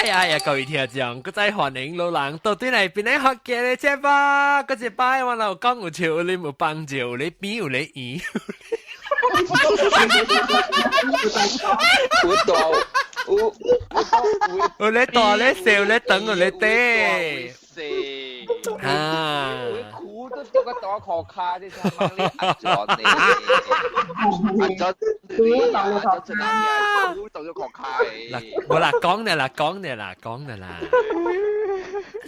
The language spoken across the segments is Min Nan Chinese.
哎呀，各位聽眾，閣再歡迎老人到對來邊來學嘅節目，閣一擺我有講有笑，有啉有幫助，有咧變有咧圓。有大有有咧大咧細，有咧長，有咧短。啊！苦都掉個大殼卡，這是幫你壓咗你，壓咗你，壓咗出嚟，苦到咗殼卡。嗱，冇啦，講你啦，講你啦，講你啦，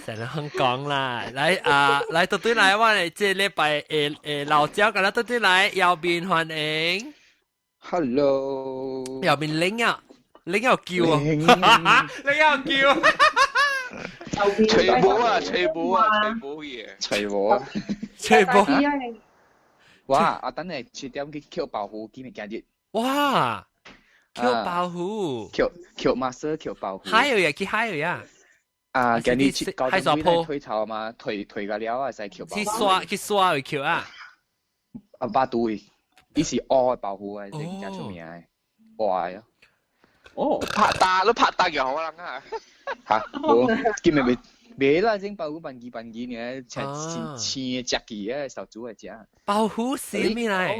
成日肯講啦，來啊，來到對來，我哋這禮拜老焦，咁啦，到對來，右邊歡迎，Hello，右邊拎啊，拎又叫啊，拎又叫。吹波啊，吹波啊，吹波嘢，吹波，吹波。哇！啊，等下7點去抾包袱，今日今日。哇！抾包袱，抾抾 master 抾包袱。海有呀，去海有呀。啊，今日去高中邊退潮嘛，退退個了啊，使抾包。去刷去刷去抾啊。啊，巴肚伊是烏的包袱啊，真正出名的，哇呀！哦，拍打都拍打又好啦啊！嚇，無，今日未未啦，先包袱辦機辦機呢，青青食起啊，小豬來食。包袱是咩來？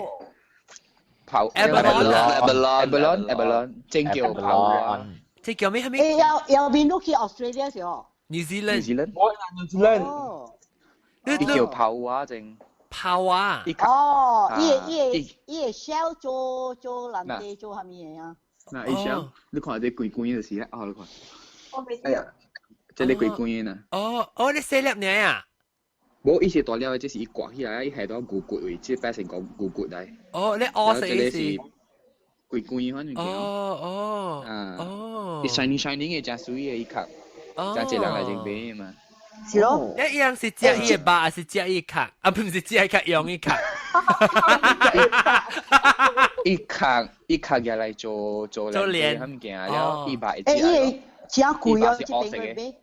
泡 abalone abalone 正叫泡啊！這叫咩？咩？欸，右邊都去 Australia 時候。 New Zealand。 New Zealand。我 New Zealand。伊叫泡啊，正。泡啊！哦，伊個 shell 做做藍地做啥物嘢啊？那伊想，你看這規規就是啦，哦，你看。我未。哎呀，這個規規呢。哦哦，你細粒呢啊？無，伊是大粒的，這是伊刮起來，伊下到牛骨位，這變成個牛骨來。哦，你烏色是規規款物件。哦哦。啊。哦。伊 shining shining 的，真媠的，伊殼。真濟人來這買嘛。是咯。一樣是食伊的肉，還是食伊殼？啊，不是食伊殼，用伊殼。伊殼伊殼入來做做做鏈物件了，伊肉會食。欸，伊真貴哦，這邊買。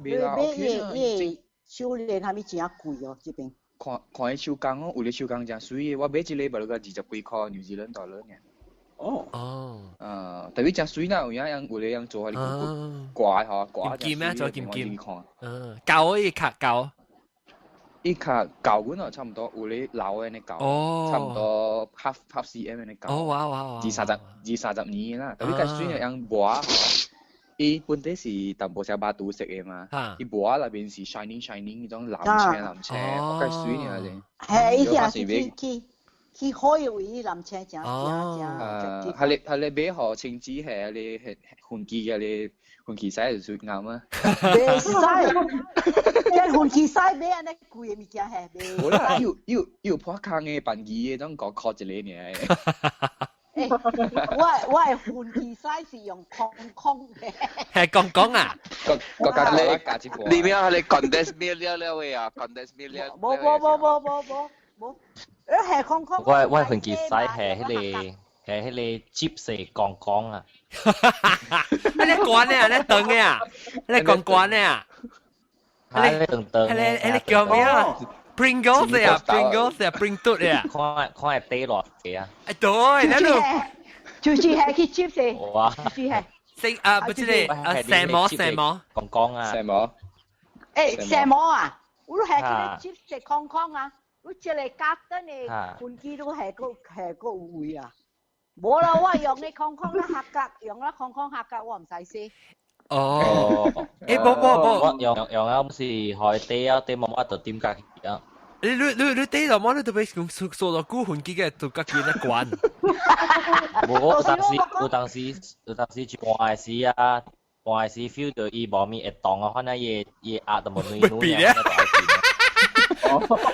買買伊伊手鏈啥物真貴哦，這邊。看看伊手工哦，有咧手工真媠的，我買一個無了個二十幾箍紐西蘭大佬爾。哦。哦。啊，特別真媠啦，有影樣有咧樣做下你掛吼掛。金金啊，做金金。嗯，厚伊較厚。伊較厚阮哦，差唔多有咧老的呢厚，差唔多 half half cm 的厚。哦哇哇哇！二三十二三十年啦，特別較媠的樣磨吼。伊本底是淡薄仔肉肚色的嘛，伊磨內面是 shining shining 彼種藍青藍青，我較媠爾咧。係，伊是去去去海位藍青誠誠誠。啊，係你係你買予親子係你係飛機嘅你飛機使就算啱啊。袂使，這飛機使買按呢貴的物件係袂。無啦，有有有破空的辦機的，攏5箍一个爾。欸，我的飛機使是用空空的。係講講啊？國國家你你咩係你 condensed milk 了了的啊？condensed milk 了。無無無無無無無，你係空空。我飛機使係彼個 chips 講講啊。你關的啊？你長的啊？你講關的啊？你長長。你叫咩啊？Pringles 啊，Pringles 啊，Pringles 啊，看看會跌落去啊！哎，對，那路就是係去 chips，哇，就是係。成啊，不是咧，啊，蛇膜蛇膜，講講啊，蛇膜。欸，蛇膜啊，我係去 chips 空空啊，我這個加登的飛機都係個有位啊。無啦，我用的空空啦，合格，用啦空空合格，我毋使洗。哦，欸，無無無，我用用啊，是開底啊，底冇我就點家己啊。你你你你底落麼？你特別講說說到古魂機嘅，就家己咧管。無，我有當時有當時有當時一半時啊，半時 feel 到伊無咪會動啊，反正伊伊壓都無軟軟啊。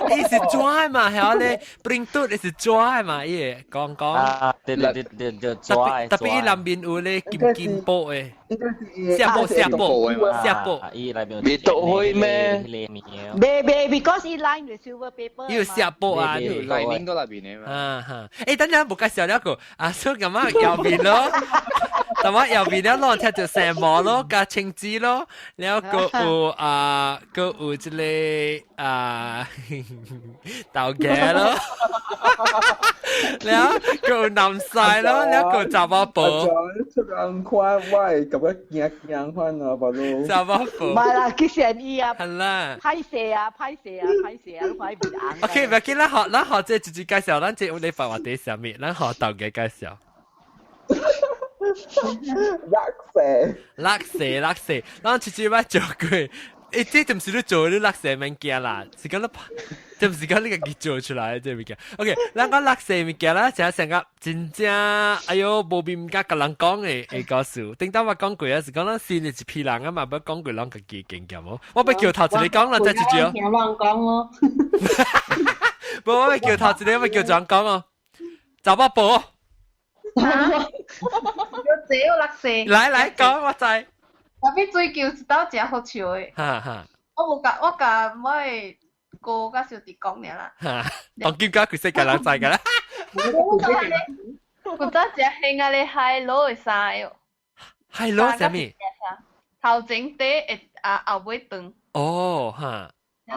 伊是紙嘛，係咧，print 是紙嘛，伊講講。啊，對對對對對，紙。特別伊內面有咧金金箔的，錫箔錫箔錫箔。伊內面。未倒開咩？未未，because 伊 line with silver paper。伊有錫箔啊，lining 都內面的嘛。啊哈，欸，等陣無介紹了個，啊，所以咁啊，右邊咯，咁啊，右邊了攏聽著蛇膜咯，加青子咯，了閣有啊，閣有這個啊，豆芽咯，了閣有南西咯，了閣有查某婆。出人看我會感覺尾驚驚款啊，巴魯。查某婆。唔係啦，去善意啊。係啦。歹勢啊，歹勢啊，歹勢啊，你看伊面紅。 OK，唔要緊，咱學咱學這直接介紹，咱這禮拜話題啥物，咱學豆嘅介紹。落雪。落雪落雪，咱直接捌做過。欸，這毋是你做你落雪物件啦，是講你拍，這毋是講你家己做出來的這物件。OK，咱講落雪物件啦，成成個真正，哎喲，無面甲共人講的的故事。頂當我講過啊，是講咱新的一批人啊嘛，捌講過咱家己經驗無。我欲叫頭一个講啦，再一句哦。聽人講咯。無，我欲叫頭一个，欲叫怎講哦？查某婆。有這有落雪。來來講，我知。特別追求一道誠好笑的。哈哈。我無共我共我的哥佮小弟講爾啦。哈，當今家規世界人知㗎啦。我早食興啊咧海螺的衫喲。海螺啥物？頭前短會啊後尾長。哦，哈。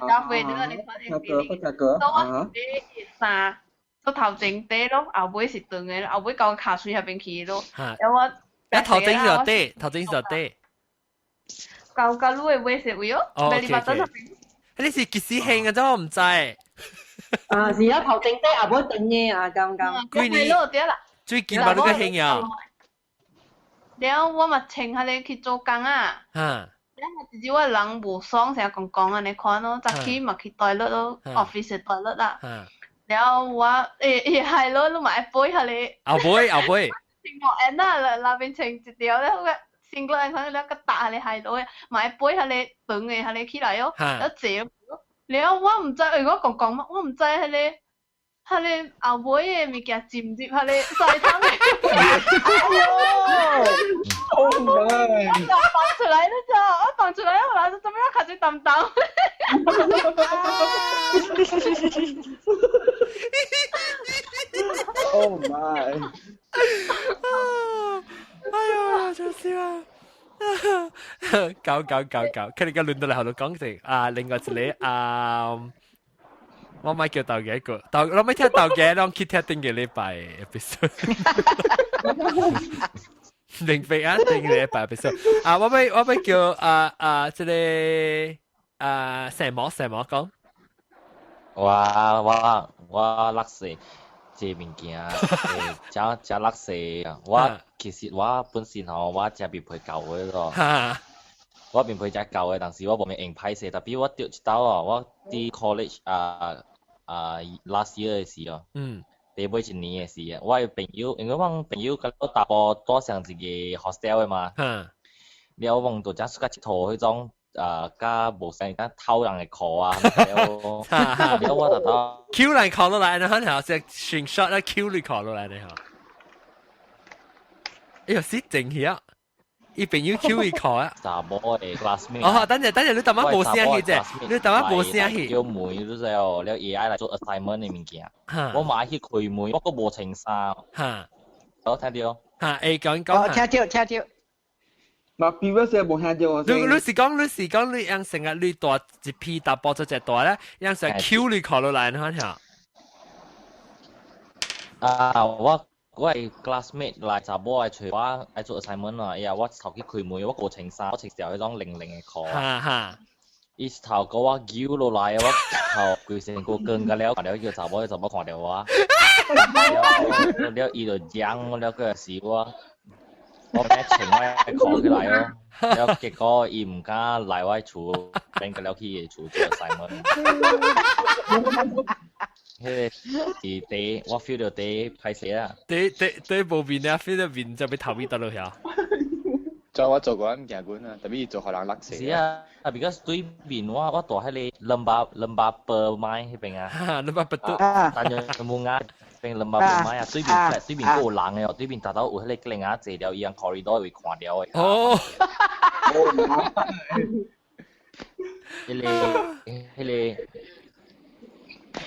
咖啡你看你看那個那個所以我是買衫，做頭前短咯，後尾是長的，後尾到跤穗遐邊去咯。然後我。啊，頭前是短，頭前是短。到到你的尾是位哦，你巴掌那邊。你是幾時興啊？我毋知。啊，是啊，頭前短後尾長的啊，剛剛。幾年？最近嘛，你個興啊？了我嘛穿彼个去做工啊。了只是我人無爽，成日講講按呢款咯，早起嘛去 toilet 咯，office toilet 啦。了我欸係咯，你嘛愛背彼個。後尾後尾。穿莫按啊，內邊穿一條了個。先過來看了個搭彼個海螺，嘛愛背彼个長的彼个起來哦，了坐。了我毋知，因為我講講嘛，我毋知彼个彼个後尾的物件浸入彼个水桶的。哎喲！Oh my！我放出來了咋？我放出來，我來做咩較濟澹澹？ Oh my！哎呀，真笑啊！搞搞搞搞，佢哋個輪到嚟後度講成啊，另外一個啊，我咪叫豆嘅一個，豆我咪聽豆嘅，我去聽頂個禮拜 episode。明白啊，頂個禮拜 episode 啊，我咪我咪叫啊啊，這個啊，什麼什麼講？我我我落雪。這物件，欸，誠誠落雪啊！我其實我本身吼，我誠面皮厚的咯。我面皮誠厚的，但是我無咩用歹勢，特別我著一道哦，我佇 college 啊啊 last year 的時哦，第尾一年的時啊，我的朋友，因為我朋友佮我大埔住上一个 hostel 的嘛，了我就誠suka𨑨迌彼種。啊，佮無啥敢偷人的褲啊，了了我就到 Q 來考落來，然後好像 screenshot 啦 Q 你考落來的哈。哎呦，死靜去啊！伊朋友 Q 伊考啊。查某的 classmate。哦，等陣等陣，你淡仔無聲去啫，你淡仔無聲去。叫問你知哦，了伊愛來做 assignment 的物件，我嘛愛去開門，我閣無穿衫。我聽著。哈，會講講。哦，聽著聽著。嘛，比如說無聽著。你你是講你是講你養成日你大一批大波做隻大咧，養成 Q 你考落來，你看下。啊，我我的 classmate 來查某來揣我愛做 assignment 啊，伊啊我頭去開門，我無穿衫，我穿條彼種零零的褲。哈哈。伊頭閣我揪落來，我頭規身軀光甲了，看著叫查某，查某看著我。了了，伊就講了，閣是我。我欲穿我的褲起來哦，了結果伊毋敢來我厝，變個了去伊厝做 assignment。彼个是第我 feel 著第歹勢啦。第第第無面啊，feel 著面就欲頭尾倒落遐。做我做過物件滾啊，特別做予人落雪。是啊，啊，because 對面我我住彼个 Lembah Lembah Permai 彼邊啊。 Lembah Betul。但係冇啱。邊 Lembah Permai 啊，對面對面閣有人的哦，對面達到有彼个僆仔坐了，伊人 corridor 會看著的。哦。彼个彼个。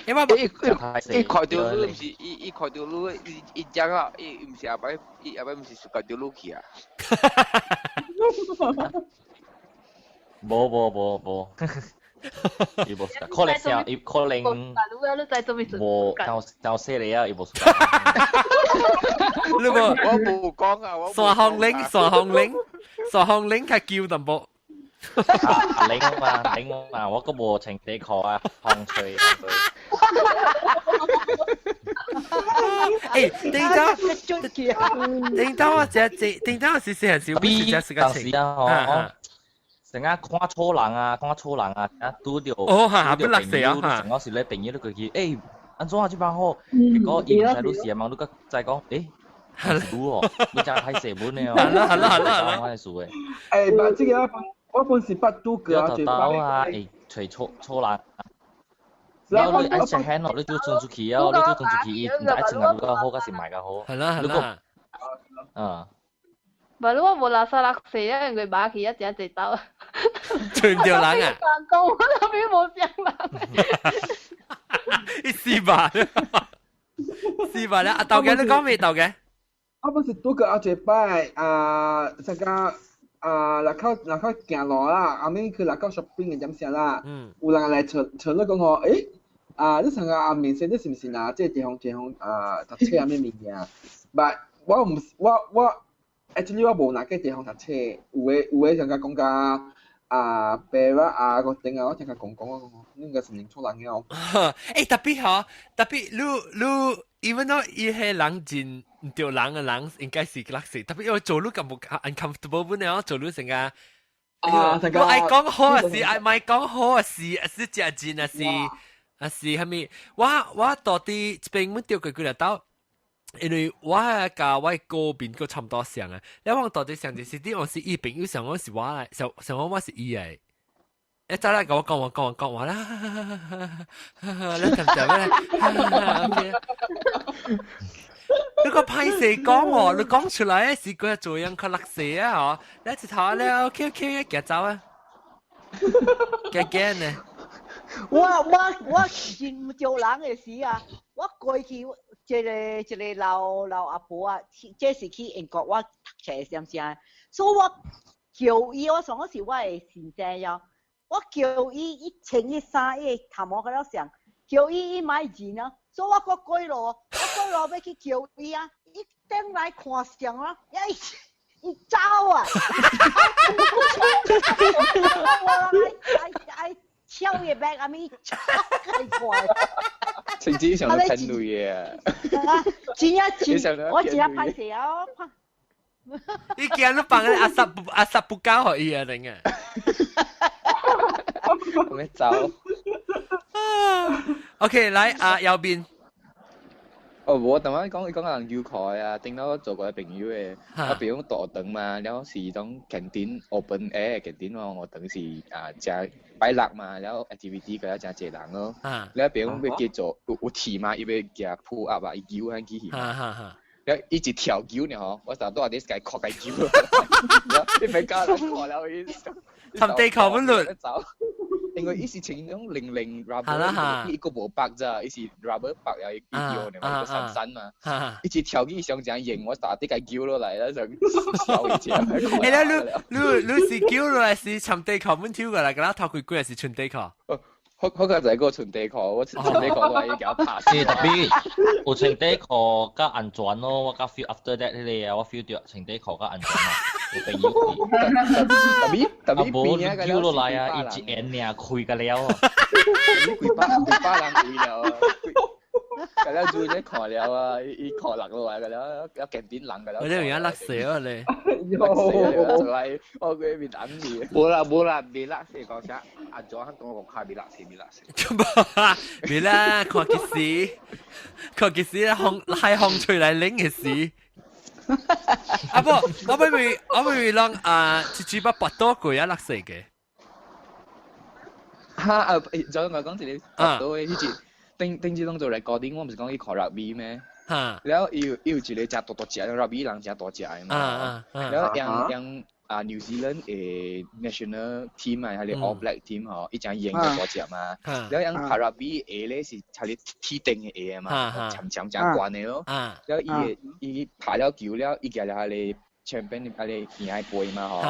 因為伊伊看著你毋是伊伊看著你，伊伊講啊，伊毋是後擺，伊後擺毋是看著你去啊。無無無無，伊無可能啥，伊可能無較較細个啊，伊無。你無我無講啊，我山紅嶺，山紅嶺，傻行領較叫淡薄。啊，領嘛領嘛，我個無穿底褲啊，風吹。欸，頂到頂到我只只頂到是細漢時，我是只是個當時啊，吼，成日看錯人啊，看錯人啊，啊拄著哦哈，拄著朋友，成個是咧朋友都過去，欸，按怎啊這班好？結果伊毋知你是啊，嘛你閣再講，欸，是你哦，你真歹勢本的哦，係啦係啦係啦，我係數的。欸，把這個我本是捌拄過啊，頭啊，會揣錯錯人。然後你愛食漢咯，你就衝出去哦，你就衝出去，伊毋知愛穿啊，你較好，還是賣較好？係啦係啦。嗯。無你我無垃圾垃圾啊，因為馬去一隻一兜。全掉人啊！講我那邊無上人。伊死吧！死吧咧！阿豆嘅你講未豆嘅？我本是拄過後一擺啊，參加啊，若靠若靠行路啦，後面去若靠 shopping 嘅點啥啦，有人來找找你講吼，欸，啊，你上個阿面先，你是毋是拿這個地方地方啊讀冊啊咩物件？But 我毋是我我。actually 我無拿過地方讀冊，有的有的上甲講甲啊白啊啊個頂啊，我聽佢講講我講，你應該是認錯人了。欸，特別吼，特別你你，even though 伊係人真毋對人嘅人，應該是垃圾。特別我做你咁無 uncomfortable 本來做你成個，啊，我愛講好啊是，愛莫講好啊是，是食真啊是，啊是蝦米？我我到底這邊阮釣過幾若兜。因為我佮我哥面閣差毋多像啊，你我到底想就是你我是伊朋友，想講是我來，想想講我是伊來。一早來共我講話講話講話啦，你甜甜咧，OK。你個歹勢講喎，你講出來是佢做樣較垃圾啊！嗬，你一頭咧 OK OK，行走啊，驚驚呢。我我我認著人的時啊，我過去。這個這個老老阿婆啊，這是去英國我讀冊啥啥，所以我叫伊，我上嗰時我的先生喲，我叫伊伊穿伊衫，伊頭毛個了上，叫伊伊買錢啊，所以我閣過路，我過路欲去叫伊啊，伊轉來看上啊，伊伊走啊，我愛愛搶伊 bag 啊咪走太快。甚至想到噴淚嘅。真啊真，我真啊歹勢啊！你驚你放阿薩布阿薩布教予伊啊，定啊？我咩走？OK，來啊，右邊。哦，無，頭先講講人要開啊，頂到做過朋友的，我朋友大堂嘛，了是種 canteen open air canteen 咯，我當時啊食拜六嘛，了 activity 個了誠濟人咯，了朋友欲去做有有鐵嘛，伊欲舉 pull up 啊，伊揪彼機器嘛，了伊一跳揪爾吼，我就拄仔佇家哭家揪，你別教人看了伊，沉地球本輪。因為伊是穿種零零 rubber，伊個無白咋，伊是 rubber 白又伊叫呢嘛，伊個散散嘛，伊一跳起上正型，我打啲個揪落來啦，就笑伊只。欸，你你你是揪落來是沉地球本跳過來，佮他頭開幾是穿底褲？我我剛才個穿底褲，我穿底褲落來伊共我拍死。特別有穿底褲較安全咯，我較 feel after that 彼個啊，我 feel 著穿底褲較安全啊。有朋友特別特別無你揪落來啊，伊一緣爾開個了。規百規百人圍了，個了做這看了啊，伊伊看落落來個了，要見點人個了。我這有影落死啊咧！落死啊！就來我個面紅去。無啦無啦，袂落死講啥？阿祖講我卡袂落死，袂落死。袂啦，看幾時，看幾時風海風吹來冷嘅時。啊不，我欲問，我欲問人啊，一支捌跋倒過啊落死嘅。哈啊！就我講一個跋倒的彼隻，頂頂次攏做 recording，我毋是講去看 rugby 咩？了伊有伊有一個誠大大隻，rugby 人誠大隻的嘛。了用用啊 New Zealand 的 national team 啊，彼個 All Black team 吼，伊誠型大隻嘛。了用拍 rugby 鞋咧是彼個鐵頂的鞋嘛，長長誠懸的咯。了伊會伊拍了球了，伊舉了彼個 champion 彼個贏的杯嘛吼，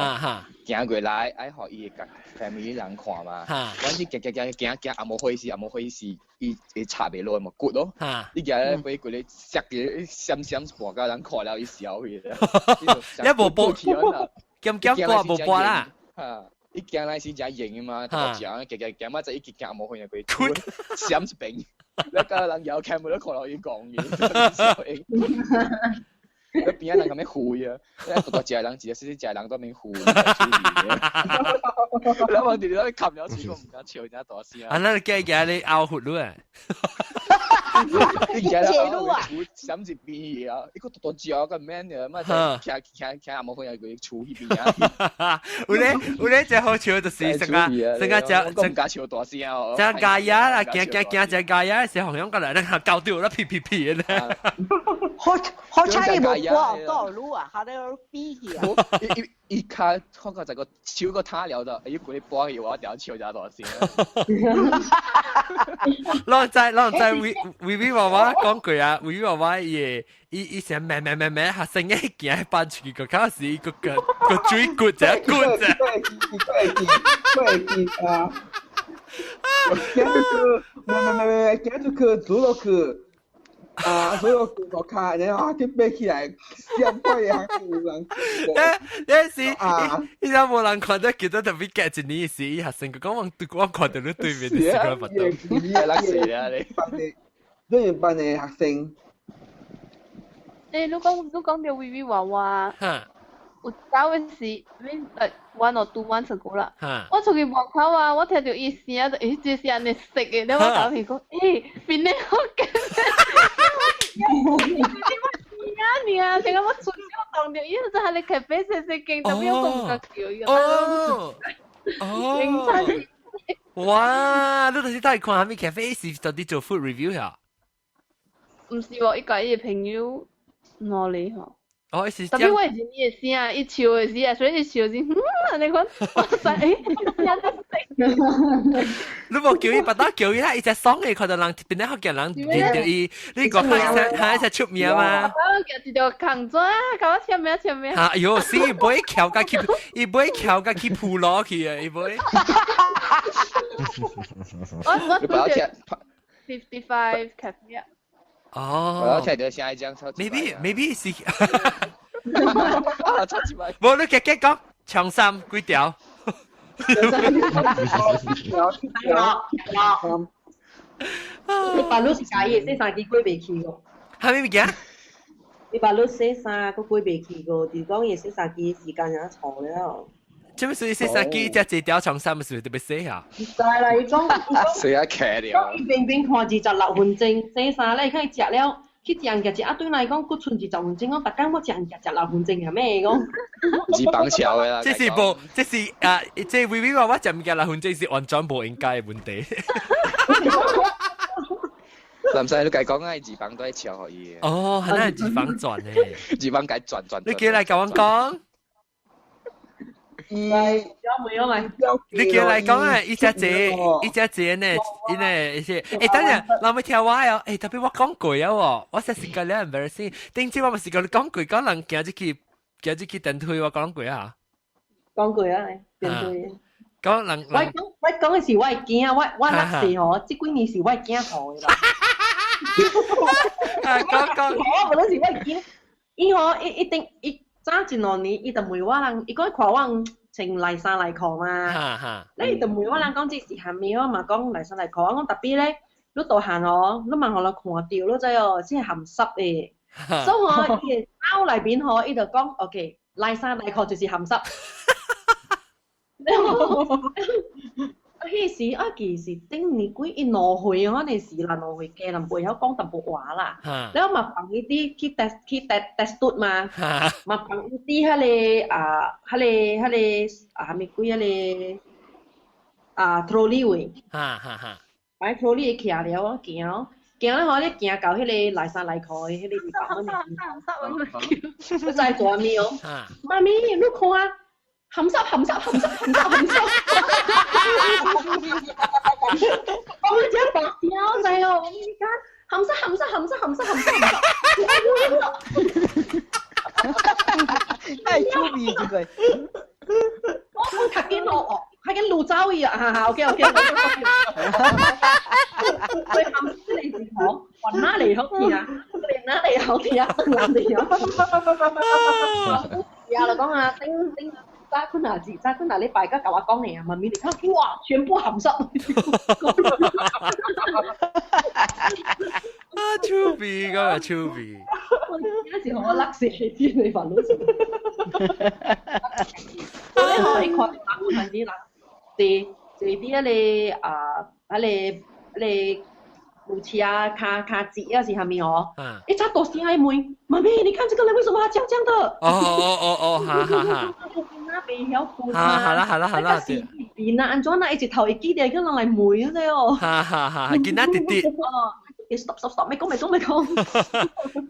行過來愛予伊的 family 人看嘛。阮是行行行行行，也無回事，也無回事，伊會插袂落嘛骨咯。伊舉咧杯規個摔個閃閃半甲人看了伊笑去。你無報？兼兼播無播啦。嚇！伊行來是真型的嘛，大隻，行行行嘛，就一直行無去佢，閃一邊，你個人搖開門都看到伊講嘢，你邊仔人咁樣護啊，你大大隻人，一個細細隻人都免護，你問題你都冚了嘴，我唔敢笑，真大聲。啊，那你驚驚你拗血咯啊！你驚啊！閃一邊啊！一個大大隻個免嘅，嘛就徛徛徛阿無可能佢厝彼邊啊！有咧有咧，最好笑就是成個成個只我唔敢笑大聲哦。只雞仔啦，行行行只雞仔時候，響過來，那搞掉啦，屁屁屁咧。好好彩伊無過道路啊，佢都比起啊。伊伊較看個就個手個他了的，伊過嚟播去我條笑只大聲。攏知攏知，微微微娃娃講句啊，微微娃娃伊伊伊成咩咩咩咩，學生一行搬出去個，開始個個個嘴骨只骨只。佢會記，佢會記啊！行出去，咩咩咩咩，行出去，走落去。啊！所以我我卡，然後佢爬起來，閃過啊！有人，那時伊伊無人看到，記得特別夾一年時，伊學生講我我看到你對面的是個不懂。你係叻死啊你！你是班的學生。欸，你講你講到微微娃娃，有走的時，恁我若拄晚出去啦，我出去外口啊，我聽到伊聲，就欸，這是按呢識的，了我頭皮講，欸，邊個好驚？你啊，你啊，我出去我當到，伊就喺你咖啡細細間，特別我唔敢叫伊。哦哦，哇！你就是帶看蝦米咖啡是到底做 food review 呀？毋是喎，伊共伊的朋友哪裡吼？哦，是特別我是你的聲，伊笑的時啊，所以伊笑是，嗯，你看，哇塞，欸，聲真識。你無叫伊，別當叫伊啦，伊只爽的，看到人邊個福建人認到伊，你講下一隻出名嘛？我舉一條扛磚，甲我簽名簽名。啊，哎喲，是伊尾翹甲去，伊尾翹甲去鋪落去啊，伊尾。我我拄著 55 cafe 啊。哦，我要聽到下一張超級。 Maybe 是，啊，超級白。無你夾夾講長衫幾條？你把路是假意，洗衫機過袂去個。係咩物件？你把路洗衫個過袂去個，就是講伊洗衫機時間也長了。這不是洗衫機，才這條長衫是不是特別洗啊？唔知啦，伊講伊講。洗啊騎了。伊明明看26分鐘洗衫咧，去食了，去食物件食啊，對來講，閣剩20分鐘，我逐工我食物件食六分鐘係咩講？是綁橋的啦。這是無，這是啊，這微微話我食物件六分鐘是完全無應該的問題。林生，你計講啊，字房都係超可以。哦，係那字房轉咧。字房計轉轉。你叫來甲我講。伊，你叫來講啊！伊只隻，伊只隻呢，伊呢，伊些，欸，等陣，人咪聽我哦，欸，特別我講過啊喎，我實是覺得 embarrassing。頂次我咪是講你講過，講人行入去，行入去電梯，我講過啊。講過啊，電梯。講人，我講我講的是我的囝，我我六歲吼，這幾年是我的囝予的啦。啊，講講，我無論是我的囝，伊吼伊一定伊早一兩年，伊就問我人，伊講看我穿內衫內褲嘛，你伊就問我人講這是蝦米，我嘛講內衫內褲，我講特別咧，你大漢哦，你嘛予人看著，你知哦，是鹹濕的，所以吼，伊的腦內面吼，伊就講 OK，內衫內褲就是鹹濕。彼時啊，其實頂年幾伊2歲哦，那時啦2歲加人袂曉講淡薄話啦。了嘛放伊佇去 test 去 test test 嘟嘛，嘛放伊佇彼個啊，彼個彼個啊，蝦米鬼彼個啊，trolley 位。擺 trolley 徛了，我行行了吼，你行到彼個內衫內褲的彼個地方，你知做啥物哦？媽咪，你看。鹹濕鹹濕鹹濕鹹濕鹹濕！我只白條仔哦，你看鹹濕鹹濕鹹濕鹹濕鹹濕鹹濕！太出名這個。我較緊哦，較緊擼走伊啊！哈哈，OK OK。佢鹹濕你是講，雲哪嚟好聽，連哪嚟好聽，哪嚟好。啊，就講啊，頂頂。早佢若是早佢若禮拜佮共我講的啊，媽咪你看，哇，全部鹹濕。啊，趣味，嗰個趣味。我那時候我甩死啲你煩惱。我咧可以看到人陣時人，坐坐佇彼个啊，彼个彼个路車卡卡節啊是啥物哦？一早大聲問媽咪，你看這個人為什麼他這樣這樣的？哦哦哦哦，哈哈哈。那邊曉困啊！好啦好啦好啦，對。邊啊，按怎啊？一直頭會記得叫人來問的哦。哈哈哈，囡仔弟弟。哦，stop stop stop，咪講咪講咪講。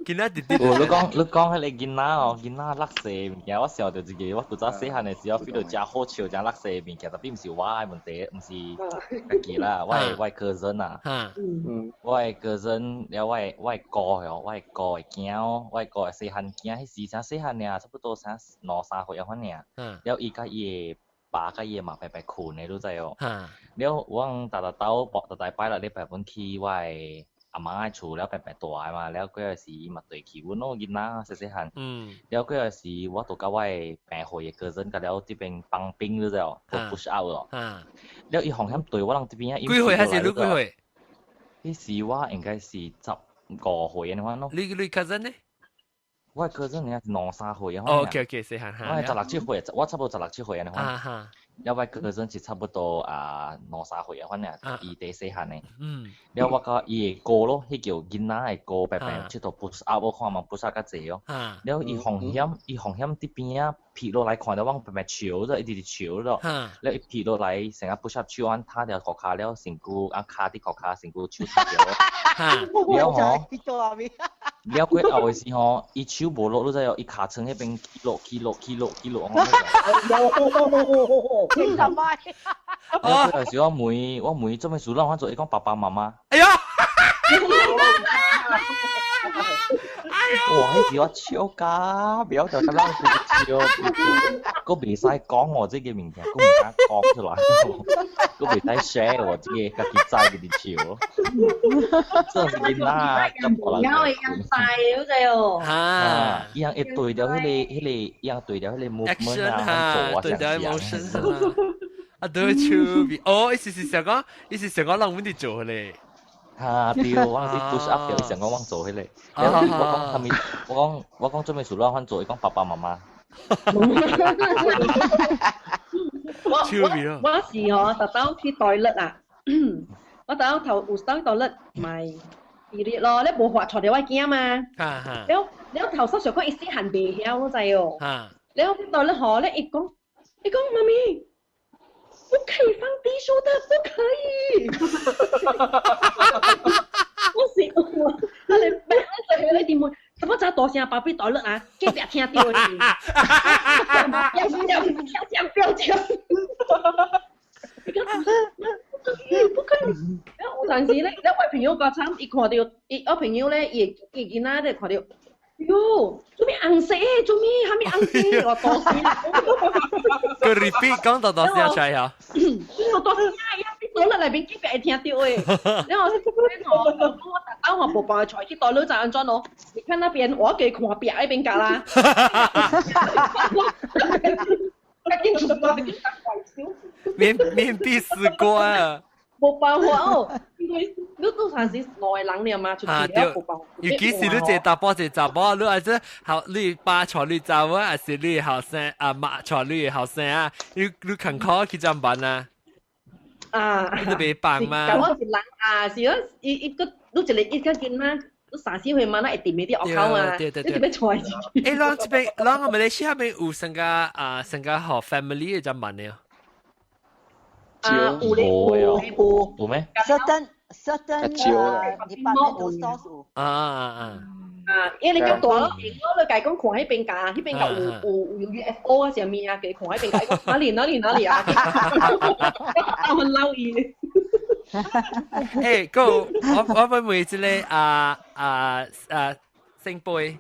囡仔弟弟。哦，你講你講彼个囡仔哦，囡仔垃圾物件，我想著一个，我古早細漢的時候 feel 到誠好笑，誠垃圾物件，特別毋是我的問題，毋是家己啦，我的 cousin 啊，我的 cousin 了我的哥哦，我的哥的囝哦，我的哥的細漢囝，彼時誠細漢爾，差不多啥兩三歲仔款爾，了伊佮伊的爸佮伊的媽排排睏的，你知哦？了我逐逐晝逐逐拜六禮拜本去我的阿嬤的厝了排排蹛的嘛，了過個時伊嘛綴去阮咯囡仔細細漢，了過個時我就佮我的病歲的 cousin 佮了這邊幫兵你知哦，做 push up 咯，了伊風險對我人這邊啊，幾歲還是你幾歲？彼時我應該是15歲按呢款咯。你 cousin 呢？我的 cousin 應該是兩三歲啊。哦，OK OK，細漢我十六七歲，我差不多十六七歲按呢款。了我 cousin 是差不多啊兩三歲啊款爾，伊第細漢的。了我佮伊的哥咯，彼叫囡仔的哥，白白佚佗 push up 我看嘛 push up 較濟哦。了伊風險，伊風險佇邊仔撇落來看到我白白笑咗，一直直笑咗。了伊撇落來，成個 push up 手按踢著褲跤了，身軀按跤佇褲跤，身軀手踢著。了吼，了過後的時候，伊手無落，你知哦？伊尻川彼邊起落起落起落起落。了過後時我問我問做咩事，咱我做伊講爸爸媽媽。哎呀！哇！彼時我笑甲，袂曉就甲人笑，閣袂使講我這個物件，閣毋敢講出來，閣袂使 share 我這個家己知家己笑。真是囡仔，咁大人。會用大嗰隻哦。啊！伊樣會對著彼个彼个，伊樣對著彼個 movement 啊，做啊，對著 motion 啊，對，趣味。哦，意思是想講，意思想講，人阮佇做咧。哈對，我是 push up 著，伊想講我做彼个，了我講啥物？我講我講做咩事攏番做，伊講爸爸媽媽。我我我是哦，特登去 toilet 啊，我特登頭有當 toilet 買伊日咯，你無法帶著我囝嘛？了了頭先想講伊細漢袂曉，你知哦？了去 toilet 吼，咧伊講，伊講媽咪。不可以放低數的，不可以。我是我，我嚟白你你點會？什麼咋大聲爸比大力啊？隔壁聽到的。不要不要講不要講。你講不可以不可以。有陣時咧，你我朋友較慘，伊看到伊我朋友咧，伊伊囡仔咧看到。喲，做咩紅色？做咩？啥物紅色？我多聲。個 repeat 講到多聲出來啊！我多聲啊！伊倒落內面隔壁會聽到的。然後我我特登我無辦法去倒落就按怎咯？你看那邊，我給看壁那邊架啦。面面壁思過啊！無辦法哦，因為你都算是兩個人了嘛，出去了無辦法。尤其是你一個查埔一個查某，你還是後你爸帶你查某，還是你後生啊媽帶你後生啊？你你艱苦去怎辦啊？啊！你袂放嘛？我是人啊，是講伊伊個你一個一個囡仔，你三四歲嘛，那會踮佇學校嘛，對對對，你特別帶伊。欸，咱這邊，咱馬來西亞邊有成個啊，成個學 family 的怎辦呢？啊，有咧，有有有咩？Certain certain departmental stores 有。啊啊啊！啊，因為你較大咯，我你家講看彼邊家，彼邊家有有有 UFO 啊，啥物啊，家看彼邊家，哪裡哪裡哪裡啊？我很留意。欸，閣我我欲問這个啊啊啊，聖杯，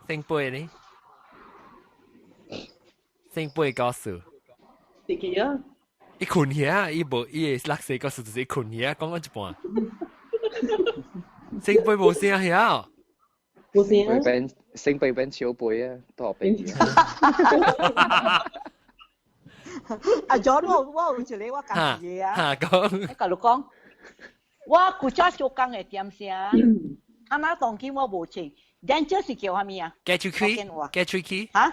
聖杯呢？聖杯故事。是去啊？伊睏去啊！伊無伊的垃圾故事就是伊睏去啊，講到一半。聖杯無聲遐。無聲。聖杯變小杯啊，大杯。阿 John，我有一個我家己的啊。嚇講。我共你講，我古早做工的點聲，啊那當今我無穿，denture 是叫啥物啊？假喙齒，假喙齒。嚇？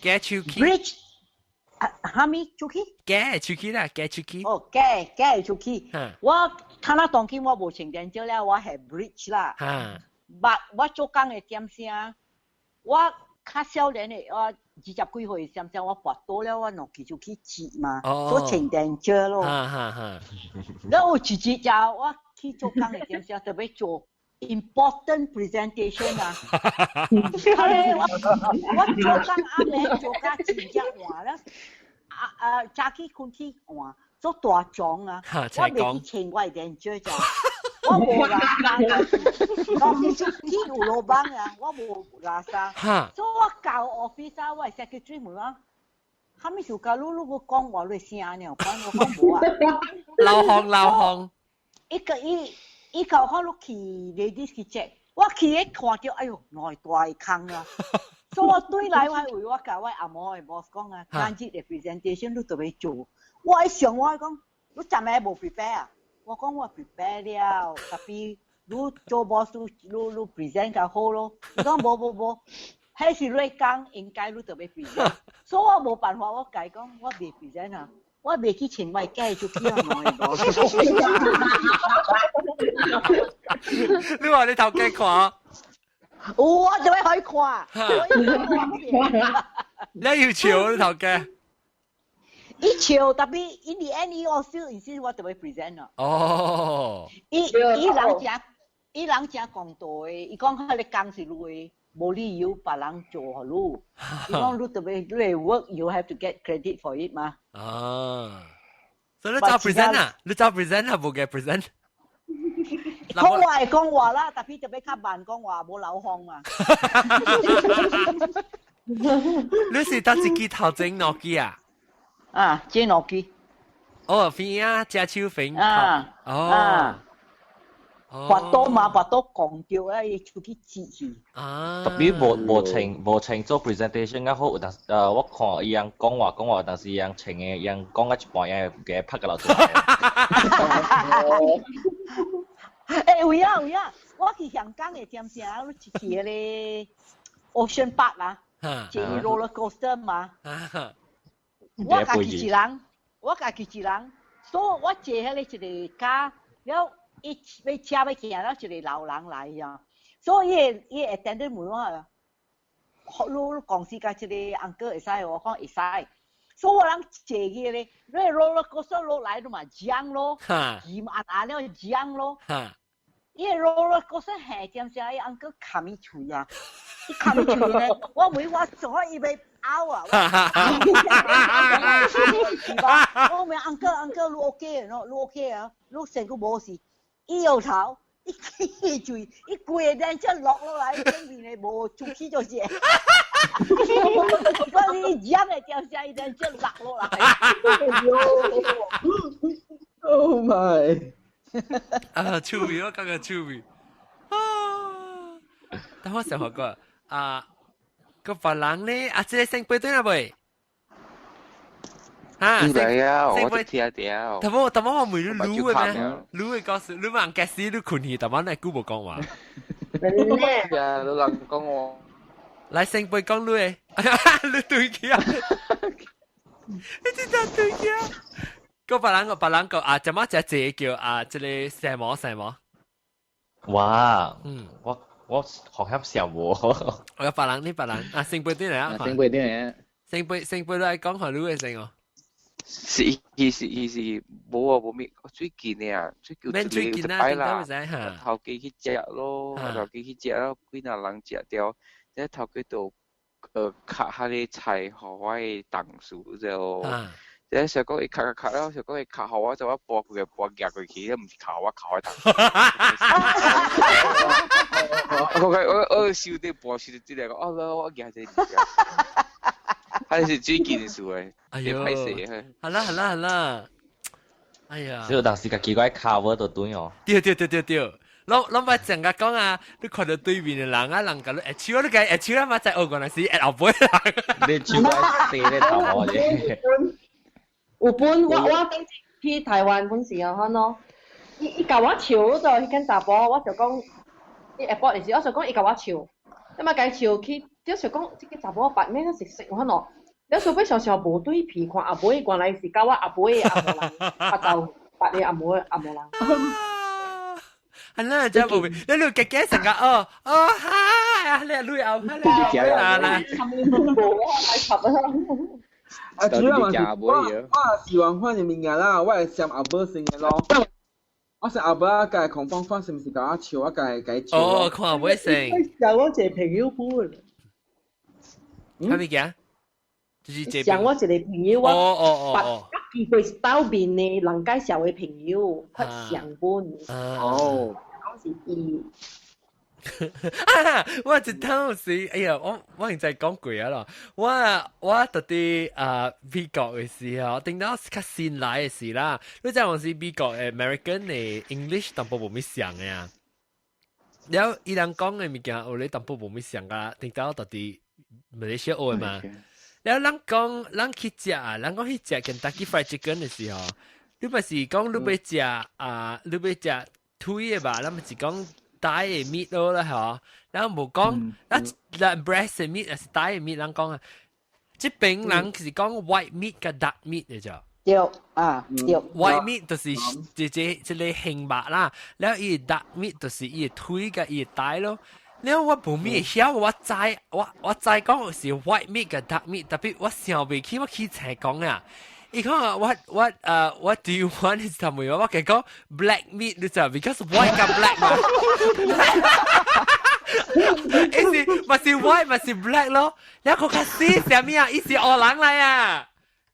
假喙齒。 Bridge 啊，啥物喙齒？假喙齒啦，假喙齒。哦，假假喙齒。我看那當今我無穿 denture 了，我係 bridge 啦。But 我做工的點聲，我較少年的，我20幾歲點聲，我跋倒了，我兩支喙齒折嘛，所以穿 denture 咯。然後有一日就我去做工的點聲，特別做 important presentation 啊。我做工暗暝做甲真正晚了，啊啊早起困去換做大妝啊，我袂去穿我的 denture 就。我無垃圾，當時出去有老闆啊，我無垃圾，所以我到 office 啊，我 secretary 問我，啥物事甲你你閣講話你聲呢？我講我講無啊。流汗流汗。一個伊伊教我你去 ladies 去 check，我去一看著，哎喲，內大空啊！所以我對來我為我共我阿嬷的 boss 講啊，今日的 presentation 你特別做，我一想我講，你昨暝無 prepare 啊？我講我 prepare 了，tapi 你做 boss 你你你 present 較好咯。伊講無無無，彼是你講應該你特別 present，所以我無辦法，我共伊講我袂 present 啊，我袂去穿我假出去啊，無。你話你頭家看？有我就會可以看。你要笑你頭家？伊笑，tapi in the end 伊 also insist 我就會 present 咯。哦。伊伊人誠伊人誠公道的，伊講彼个工是你的，無理由別人做予你。伊講你特別你的 work you have to get credit for it 嘛。啊。所以你走 present 啊？你走 present 啊？無嘅 present。講話係講話啦，tapi 特別較慢講話，無流汗嘛。你是搭一支頭前諾基啊？啊，這諾基。哦，邊啊，食手粉。啊。哦。跋倒嘛，跋倒講著啊，伊出去折去。啊。特別無無穿無穿做 presentation 較好，但是我看伊人講話講話，但是伊人穿的伊人講到一半，伊會給拍個落出來。欸，有影有影，我去香港的點聲，你去彼个 Ocean Park 啊，坐 roller coaster 嘛。我家己一人，我家己一人，所以我坐彼个一个架，了伊欲車欲行了一個老人來啊，所以伊伊 attendant 問我啊，你公司共這個 uncle 會使無？我講會使。所以我人坐去咧，你 roller coaster 落來你嘛槳咯，鹽壓壓了槳咯。伊個 roller coaster 下點聲，伊 uncle 冚伊喙啊，伊冚伊喙咧，我問我做伊欲拗啊，我問 uncle uncle 你 OK 喏，你 OK 啊？你身軀無事，伊搖頭，伊伊喙，伊規個人才落落來，頂面的無出去就是。我你槳的點聲，伊人才落落來。 Oh my！啊，趣味，我感覺趣味。啊！等我想學過啊，個別人咧，啊，這個聖杯對啦未？啊，嚟啊！我聽掉。頭先頭先我問你滷嘅咩？滷嘅告訴你問假使你困去，頭先你久無講話。啊，你人講我。來聖杯講你嘅，你對去啊！你真係對去啊！個別人個別人個啊，怎麼只隻叫啊？這個什麼什麼？哇！嗯，我我學曉笑無。我有別人，你別人啊，聖杯對嚟啊？聖杯對嚟啊！聖杯聖杯來講下你嘅先哦。是是是是，無啊無咩，最近的啊，最近一個擺啦，頭家去食咯，頭家去食咯，幾若人食著，這頭家就卡彼個菜予我的同事就。這想講伊卡卡卡了，想講伊卡予我，就我撥規个撥夾過去，毋是卡我卡我同事。我我我收得撥收得這個，哦我我夾這個。還是最近的事誒，哎喲，好啦好啦好啦，哎呀，所以當時家己個 cover 就對哦。對對對對對，攏攏捌成日講啊，你看著對面的人啊，人共你會手，你共會手啊嘛，在學過來是會後尾人。你手我射咧頭毛啫。有本我頂次去台灣本時啊，可咯，伊伊共我笑就彼間查埔，我就講，伊 airport 時，我就講伊共我笑，你嘛共笑去，就是講這個查埔白面食食可咯，了後尾想想無對皮，看阿妹原來是共我阿妹的紅毛人，白頭白的阿妹紅毛人。係啦，真係無你你夾夾成個哦哦哈，你你後你啦啦，啊，主要嘛是我我喜歡換嘅物件啦，我會想阿母先嘅咯。我想阿母啊，共空放放是毋是共我笑，我共共笑。哦，看阿母先。像我一個朋友本。啥物件？就是像我一個朋友，我哦哦哦，捌見過兜面的人介紹的朋友，較上本。哦。講是伊。啊！我一當時，哎呀，我我現在講過啊咯。我我到佇啊美國的時候，頂到較新來的時啦。你知講是美國的 American 的 English 淡薄無啥像的啊。了伊人講的物件，有咧淡薄無啥像噶。頂到到佇馬來西亞學的嘛。了咱講，咱去食啊，咱講去食 Kentucky Fried Chicken 的時候，你毋是講你欲食啊，你欲食腿的吧？咱毋是講 thigh 的 meat 咯啦嗬，然後無講，咱咱 breast 的 meat 還是 thigh 的 meat，人講啊，這邊人是講 white meat 佮 dark meat 的啫。對啊，對。 white meat 就是這這這個杏肉啦，了伊 dark meat 就是伊的腿佮伊的 thigh 咯。了我無咩曉，我知我我知講是 white meat 佮 dark meat，tapi 我想袂起，我去才講啊。伊講 what what do you want 是啥物？我共講 black meat 你知，because white 佮 black 嘛。伊是嘛是 white 嘛是 black 咯，了個較死啥物啊？伊是烏人來啊！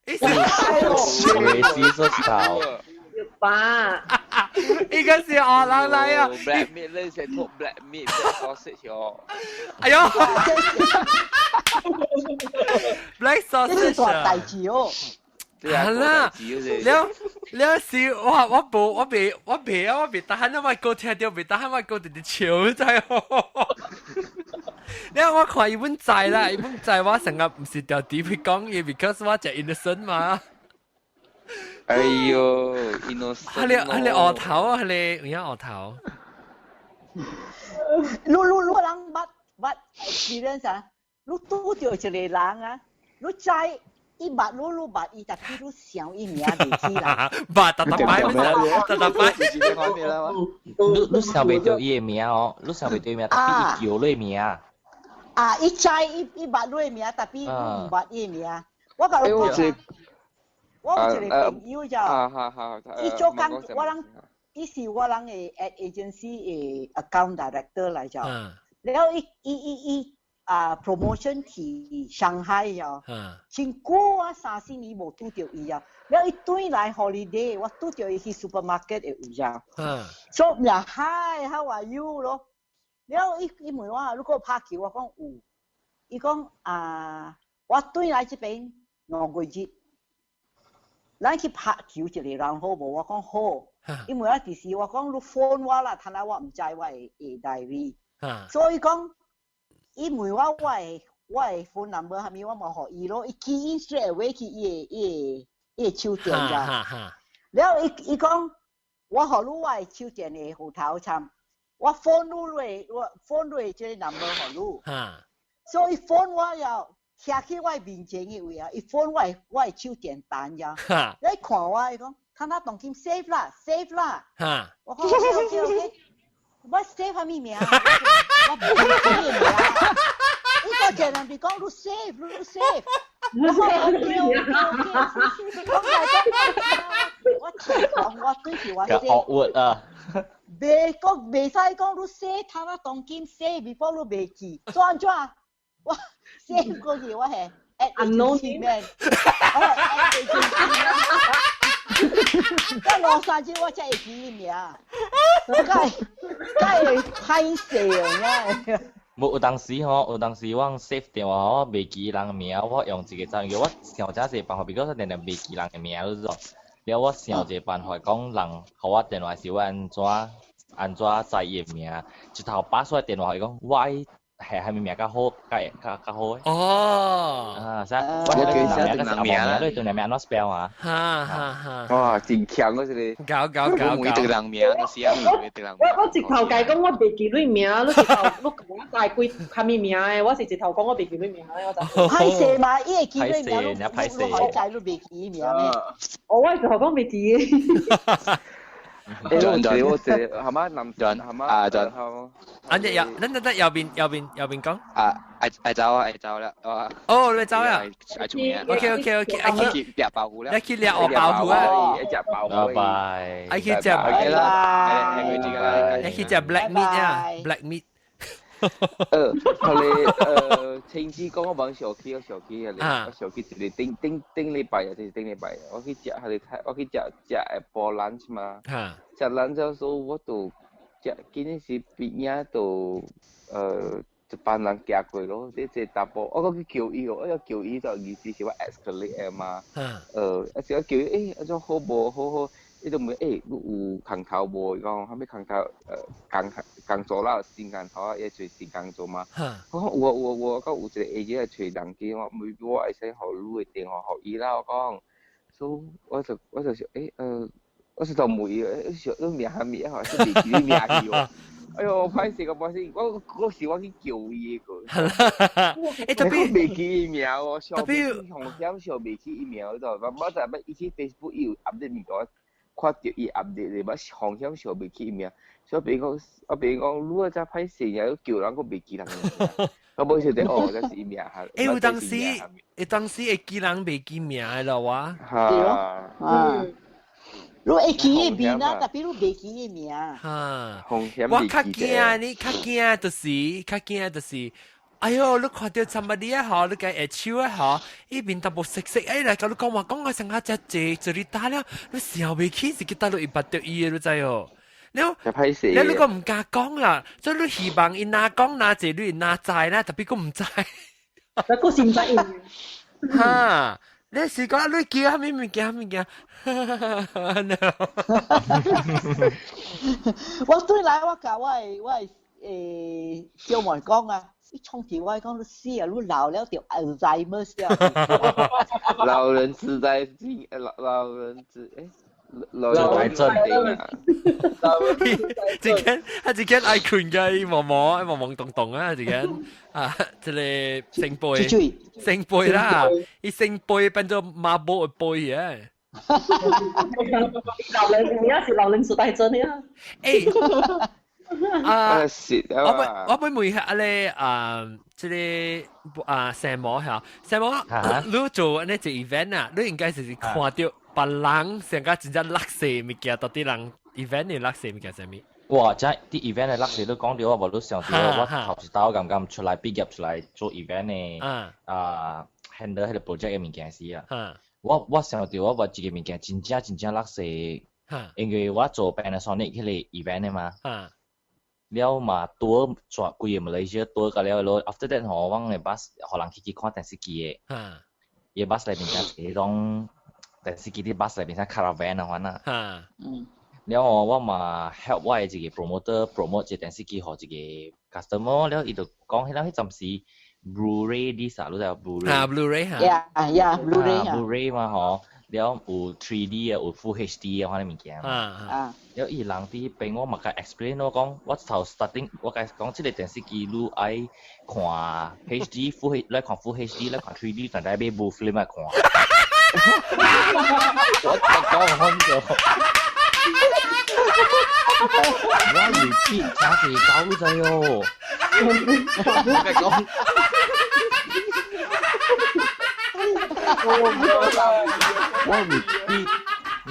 伊是會死頭。吧，伊個是烏人來啊！black meat 你是托 black meat black sausage 哦。哎喲！black sausage 這是大代誌哦。係啦，了了是我我無我袂我袂啊，我袂當我哥聽著袂當我哥直直笑知哦。了我看伊本知啦，伊本知我成日毋是條底去講伊，because 我食 innocent 嘛。哎喲，innocent。係你係你額頭啊，係你有影額頭。你你你人捌捌 experience 啊？你拄著一個人啊，你知。伊捌你，你捌伊，tapi 你想伊名袂起啦。捌，逐逐擺，逐逐擺。你你想袂著伊的名哦，你想袂著伊名，tapi 伊叫你名。啊，伊知伊伊捌你的名，tapi 你毋捌伊的名。我共你講，我有一個朋友就，伊做工，我人，伊是我人的 ad agency 的 account director 來著。了伊伊伊伊。啊，promotion 去上海啊，真久啊，三四年無拄著伊啊。了伊轉來 holiday，我拄著伊去 supermarket 的位啊。所以呀，hi，how are you 咯？了伊伊問我，你閣拍球？我講有。伊講啊，我轉來這邊5月日，咱去拍球一個人好無？我講好。伊問我幾時，我講你 phone 我啦，趁下我毋知我的 diary。所以講。伊問我我的我的 phone number 啥物，我嘛予伊咯。伊 key in straight away 去伊的伊的伊的手電咋。了伊伊講，我予你我的手電的號頭參，我 phone 你落，我 phone 你這個 number 予你。所以 phone 我了，徛去我面前的位啊，伊 phone 我的我的手電單呀。你看我，伊講，看他當今 save 啦，save 啦。我講 OK OK，我 save 啥物名？我唔記得名。伊個一人佇講你 save，你 save。我講 OK OK OK，講來講，我講我對是我 save。惡啊！袂講袂使講你 save，他媽當今 save before 你袂記，怎怎？我 save 過去我係 ad agency man，我係 ad agency man。我兩三日我才會記伊名，我該該會歹勢哦，無有當時吼，有當時我 save 電話吼，袂記人的名，我用一個怎叫我想這個辦法，比如說定定袂記人的名，你知道？了我想一個辦法，講人予我電話時，我按怎按怎知伊的名，一頭打出來電話，伊講我愛係啥物名較好，較較較好的。哦。啊，啥？我記得人名啦，你對人名怎 spell 啊？哈哈哈！哇，真強嗰個。搞搞搞搞！對人名都是啊，對人。我直頭計講我袂記你名，你直頭你講我大幾啥物名的，我是直頭講我袂記你名的，我就。歹勢嘛，伊會記你名，你你可知你袂記名咩？我直頭講袂記。我係嘛男係嘛啊就啊你右，等等等右邊右邊右邊講。啊，愛走啊，愛走啦，哦，你走啊愛出名。 OK OK OK，愛去掠包袱啦，愛去掠我包袱啊，愛食包袱。拜拜。愛去食，愛去食 black meat 啊，black meat。佢哋親自講我往小區，我小區啊，我小區一個頂頂頂禮拜啊，就是頂禮拜，我去食佢哋菜，我去食食下晡 lunch 嘛，食 lunch 時候我就食，今日是邊仔就一班人行過咯，這這查埔，我講去叫伊哦，我要叫伊就意思是我 escalate 嘛，啊是我叫伊，啊種好無好好。伊就問你有空頭無？伊講啥物空頭？工工作啦，新工頭啊，伊揣新工作嘛。我講有啊有啊有啊，我有一個 agent 揣人去，我每我會使予你的電話予伊啦。我講，所以我就想，我是就問伊，想你名啥物啊？是袂記你名去哦。哎喲，歹勢個歹勢，我嗰時我去叫伊個。特別袂記伊名哦，特別紅險小袂記伊名，就我就捌伊去 Facebook 伊有 update 物件。看到伊 update 咧，我風險小袂記伊名，所以變講，我變講，你啊真歹勢啊，叫人閣袂記人。我無想到哦，這是伊名哈。有當時，有當時會記人袂記名的咯，我。對咯。啊。你會記伊名啊，特別你袂記伊名。哈。我較驚呢，較驚就是，較驚就是。哎喲，你看到 somebody 啊吼，你共下手啊吼，伊面淡薄色色，哎來共你講話講啊，成下只濟這裡打了，你想袂起是去佗落伊捌著伊的，你知哦？了，了你閣毋敢講啦，所以你希望伊若講若濟，你若知啦，特別閣毋知。你閣是毋知伊。哈，你是講你叫啥物物件物件？我對來我共我的小妹講啊。伊創條我講你死啊！你老了就 Alzheimer 了。老人痴呆症，老人痴老人痴呆症啊！一間啊，一間愛睏嘅，毛毛毛毛動動啊，一間啊，這個聖杯，聖杯啦，伊聖杯變做馬寶的杯啊！老人，你也是老人痴呆症呀？啊！我欲問下咧啊，這個啊，聖魔嚇，聖魔，你做按呢一 event 啊，你應該是看著別人上較真正垃圾物件，到底人 event 的垃圾物件啥物？哇！這啲 event 的垃圾你講著我無你想著，我頭一道剛剛出來畢業出來做 event 的啊，handle 彼個 project 的物件時啊，我想著我有一個物件真正真正垃圾，因為我做 Panasonic 彼個 event 的嘛。了嘛，拄全規個馬來西亞拄甲了咯，after that 吼，阮的 bus 予人去去看電視機的，伊 bus 內面就一個種電視機佇 bus 內面像 caravan 啊款啊。了吼，我嘛 help 我的一個 promoter promote 一個電視機予一個 customer，了伊就講彼個彼陣時 Blu-ray disc 啊，你知 Blu-ray？啊，Blu-ray 嚇。 Yeah, Blu-ray。 Blu-ray 嘛吼。了有 3D 的，有 Full HD 的款的物件。了伊人佇彼邊，我嘛共 explain 我講，我頭 starting 我共講，這個電視機你愛看 HD Full H，你愛看 Full HD，你愛看 3D，但係買 blue film 來看。我講空咗。我 repeat 真濟狗仔哦。我講。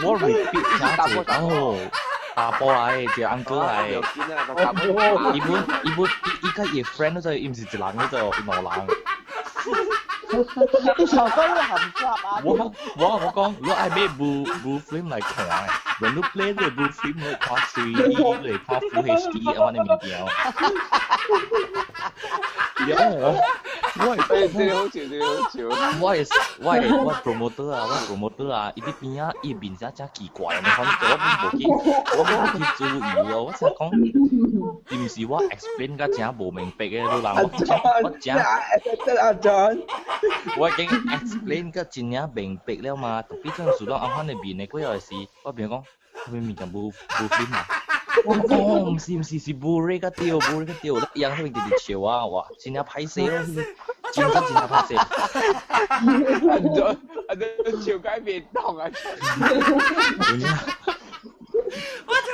我 repeat 真濟哦，查埔來的，一個 uncle 來的。伊本伊本伊伊佮伊 friend 都做，伊毋是一人去做，伊兩人。你想講你含雜啊？我講，我愛買 blue film 來看的，when 你 play 這個 blue film，你看 3D，你看 Full HD 的款的物件。了我。我係這個好笑，這個好笑。我係 promoter 啊，我 promoter 啊，伊啲邊啊，伊面真真奇怪，你看我無去注意哦，我成講，是毋是我 explain 甲真無明白嘅，你人我真阿 John，我已經 explain 甲真正明白了嘛，特別種事攏按款嘅面的，過後是，我變講，啥物物件無無 film 啊？我講毋是毋是是 Blu-ray 較對，Blu-ray 較對，伊人彼邊直直笑啊，哇，真正歹勢咯，真真真正歹勢。阿 John 阿 John 笑解面痛啊！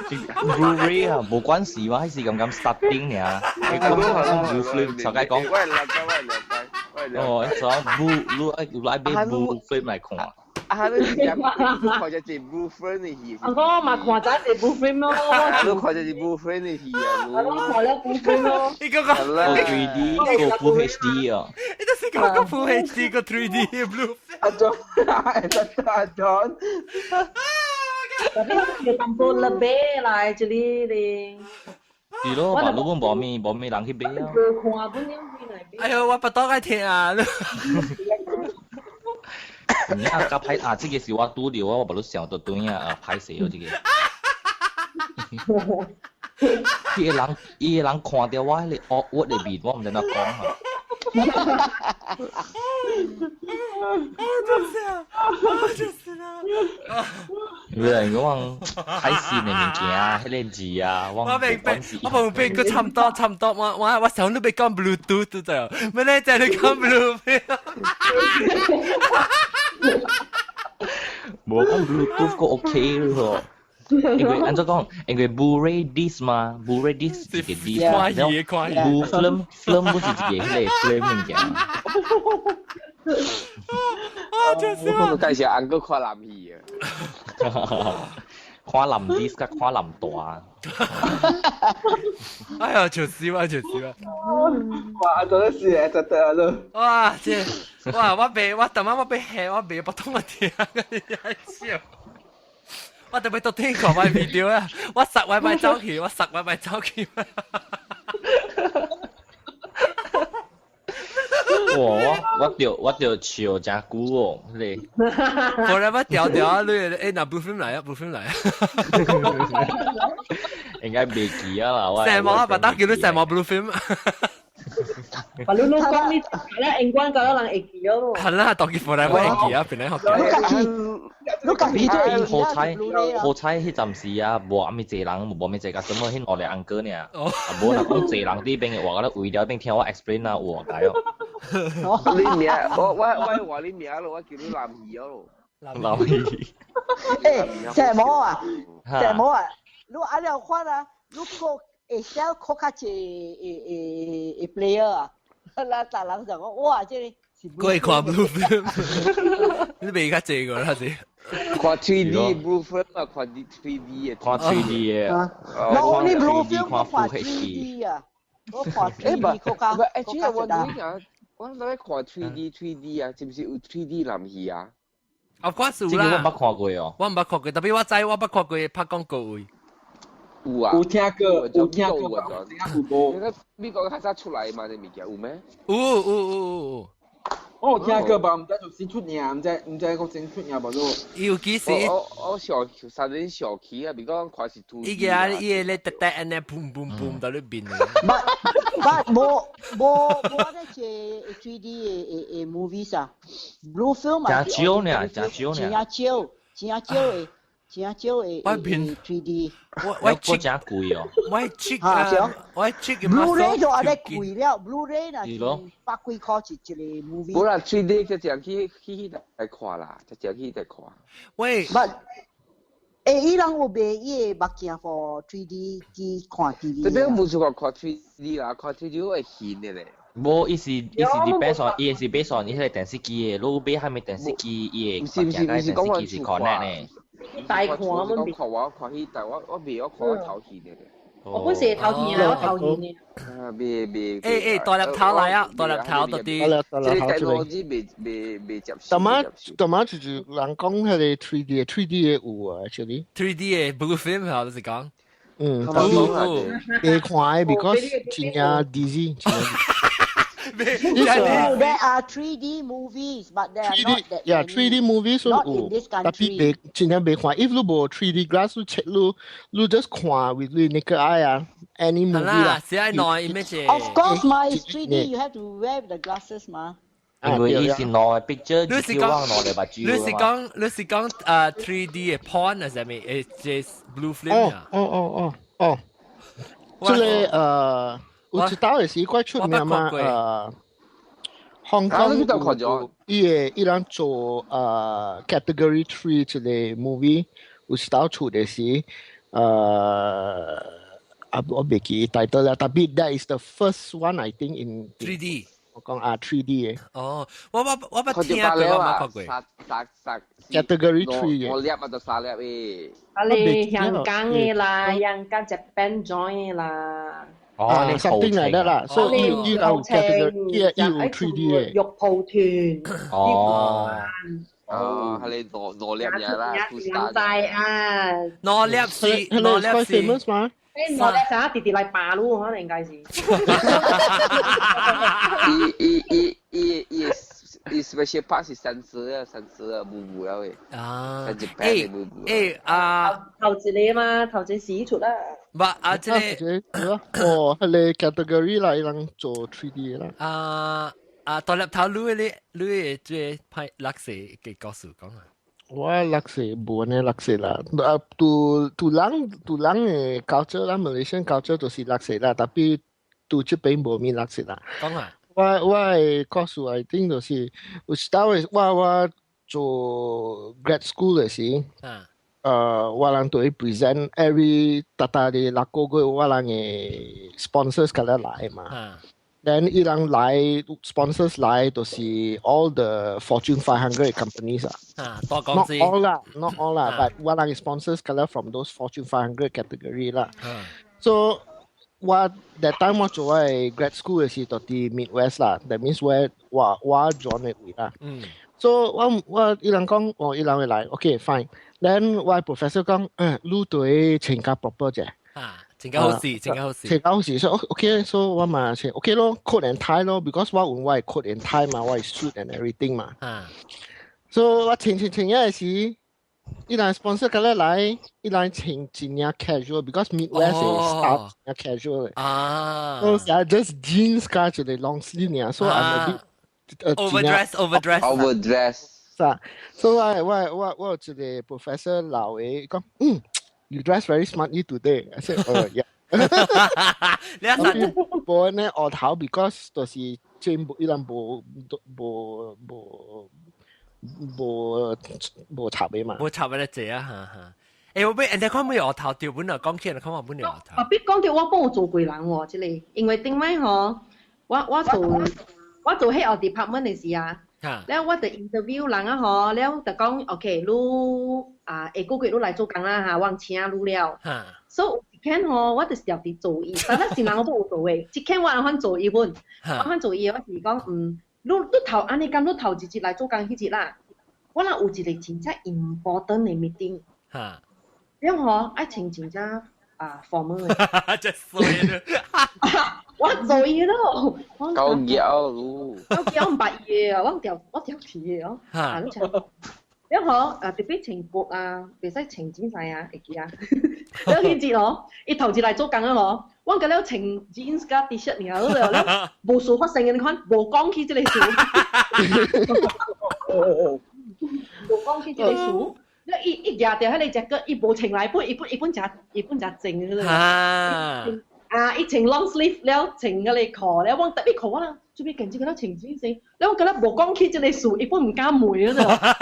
Blu-ray 啊，無關事嘛，彼時咁咁 starting 爾，你講講 blue film 就解講。我係了解，我係了解，我係了解。哦，所以 blue 你愛買 blue film 來看。啊，你是看只是 blue film 的戲。啊，我嘛看咗一隻 blue film 咯。你看只是 blue film 的戲啊？我看了 blue film 咯。你嗰個 3D 個 Full HD 啊！你就是講個 Full HD 個 3D blue。阿 John，阿 John。特別是淡薄特別來這裡咧。是咯，嘛，你本無咪無咪人去買啊。無看本樣去來買。哎呦，我不當愛聽啊！你啊，較歹啊！這個是我拄著，我無你想到對啊，歹勢哦，這個。伊個人，伊個人看著我彼個惡惡的面，我毋知怎講啊。就是啊，就是啊。因為我睇線的物件，彼個字啊，我明白，我明白，佢差唔多，差唔多，我想都欲講 Bluetooth 就，咩咧就你講 Bluetooth。無講 Bluetooth 個 OK 咯，因為按怎講，因為 Blu-ray disc 嘛，Blu-ray disc 一個 disc 嘛，然後 Blue film film 不是一個彼個 film 物件。啊！真是我介紹按閣看藍戲啊，看藍 disc 佮看藍帶。哎呀，笑死我，笑死我！哇！真係是真得咯！哇！這哇！我袂我逐晚我欲嚇，我袂普通話聽，笑。我特別都聽過我 video 啊！我實位擺走去，我實位擺走去。哇！我著笑誠久哦，彼個。無啦，我調調啊，你欸，若 blue film 來啊，blue film 來啊。應該袂記啊啦，我。成毛啊，把打叫你成毛 blue film。把你攏講你，咧英國夠人會記哦。係啦，當佢過來我會記啊，本來學。你家己，你家己好彩，好彩，彼陣時啊，無啥物濟人，無啥物濟個，什麼彼兩個翁哥爾，啊無若講濟人佇邊嘅話，咧圍了邊聽我 explain 啊，有解哦。你名，我話你名咯，我叫你南魚咯。南魚。欸，石毛啊，石毛啊，你按了看啊，你個會曉較較濟會 player 啊，那大人就講哇，這個。過去看 blue film，你袂較濟個啦是。看 3D blue film 啊，看 3D 的。看 3D 的。我你 blue film 我看 3D 啊，我看 3D 較較。唔係，主要我你講，我來看 3D 3D 啊，是毋是有 3D 藍戲啊？啊，我是有啦。這個我毋捌看過哦。我毋捌看過，特別我知我捌看過拍廣告位。有啊，有聽過，有聽過，有無？美國較早出來嘛？這物件有咩？有。我有聽過吧，毋知就先出名，毋知講先出名無咯。伊有幾時？我小三年小起啊，比講看是圖。伊個伊個咧特特按呢砰砰砰到咧變。 But 無無咧這 3D 的 movies 啊，blue film 啊。誠少呢，誠少呢。誠少，誠少的。真少會 3D，我真貴哦。我 check 啊，我 check。 Blu-ray 就按呢貴了，Blu-ray 若是百幾塊一個 movie。無啦，3D 就正去來看啦，就正去來看。喂， But 欸，伊人有賣伊个目鏡 for 3D 去看 TV。這邊無是講看 3D 啦，看 3D 會眩的咧。無，伊是 based on，伊是 based on 伊彼個電視機的，你買啥物電視機，伊會目鏡佮電視機是 connect 呢。大看我看我看彼台，我袂我看我頭眩的。我本是頭眩啊，我頭眩的。啊，袂袂。欸，大粒頭來啊，大粒頭到底。大粒頭出來。袂接受。淡仔就是人講彼個 3D 的有啊，actually。 3D 的 blue film 啊，就是講。嗯，特別會看的，because 真正 dizzy。There are 3D movies, but there are not that Yeah, many. 3D movies Not 有 in this ，tapi country. 袂真正袂看。If 你無 3D glass，你切你你 just 看 with 你那個 eye 啊，any movie 啦。啦，是愛內 image。 Of course 嘛，it's 3D. You have to wear the glasses 嘛。因為伊是兩個 picture，你是講兩個目睭。你是講3D 嘅 porn 啊，係咪？這 blue film 啊？哦哦哦哦，這個有一道的是怪出名嘛？香港有伊個伊人做category 3 這個 movie，有一道出的是啊，我袂記 title 啦，tapi that is the first one I think in 3D。我講啊 3D 嘅。哦，我捌聽過，我冇看過。三三三 category 3 嘅。我粒啊就三粒嘅。啊你香港嘅啦，香港 Japan join 嘅啦。哦，啊，something like that 啦，所以伊有 category，伊有 3D 嘅。玉蒲團。哦。哦，係你攞攞粒嘢啦，人仔啊。攞粒是，攞粒是。 famous 嘛？我咧成日直直嚟罷咯，可能應該是。伊伊伊伊伊伊 special part 是三色啊，三色啊，霧霧啊喂。啊。三隻白的霧霧。啊，頭一個嘛，頭一個時出啦。唔啊，這個哦，彼個 category 啦，伊人做 3D 啦。啊啊，大粒頭你你你會最歹垃圾嘅故事講啊？我垃圾無呢垃圾啦，啊，杜杜人杜人嘅 culture 啦，Malaysian culture 就是垃圾啦，tapi 杜這邊無物垃圾啦。講啊！我我嘅故事 I think 就是有時頭我做 grad school 嘅時，我人對 present every 逐逐嘅六個月我人嘅 sponsors 過來來嘛。Then 伊人來 sponsors 來就是 all the Fortune 500 companies 啊。啊，大公司。 Not all 啦，not all 啦，but 我人嘅 sponsors 過來 from those Fortune 500 category 啦。So 我 that time 我做我 grad school 嘅時，就佇 Midwest 啦，that means 我我我 join 嘅位啦。So 我我伊人講，哦，伊人會來，OK fine。Then 我 professor 講，你對穿較 proper 啫。啊，穿較好勢，穿較好勢。穿較好勢，所以 OK，所以我嘛穿 OK 咯，coat and tie 咯，because 我有我 coat and tie 嘛，我 suit and everything 嘛。所以我穿穿穿嗰時，伊人 sponsor 過來來，伊人穿真正 casual，because Midwest 係 style 真 casual 嘅。所以 just jeans 加一個 long sleeve 爾，所以 I'm a bit overdress overdress overdress。是啊，所以我我我我有一個 professor 老嘅講，嗯，you dress very smartly today。I said, oh yeah。你一實無呢額頭，because 就是真無伊人無無無無無插的嘛。無插的濟啊，哈哈。欸，我欲人哋看沒額頭掉本來講起來，看我本來額頭。特別講到我幫我做過人喎，這個，因為頂擺吼，我做 head of department 的時啊。了我就 interview 人啊吼，了就講 OK，你啊下個月你來做工啦嚇，我請你了。所以有一天吼，我就是著佇做伊，但係是人我都有做的，一天我按款做伊本，我款做伊，我是講嗯，你你頭按呢講，你頭一日來做工彼日啦，我若有一個真正 important 的 meeting，了吼愛穿真正啊 formal 的。真衰啦！我做伊咯，夠嬌咯。我嬌毋捌伊的，我調我調皮的哦。啊，你穿，了吼啊特別穿布啊，袂使穿剪衫啊，會記啊。了彼日哦，伊頭一來做工啊咯，我甲了穿 jeans 佮 T-shirt 爾，了了無事發生的，你看無講起這个事。無講起這个事。了伊伊舉著彼个隻腳，伊無穿來本，伊本伊本誠伊本誠靜的。啊！啊！伊穿 long sleeve 了，穿彼個褲了，我特別褲我啦，做咩近這個了穿 jeans？了我覺得無講起這个事，伊本毋敢問啊。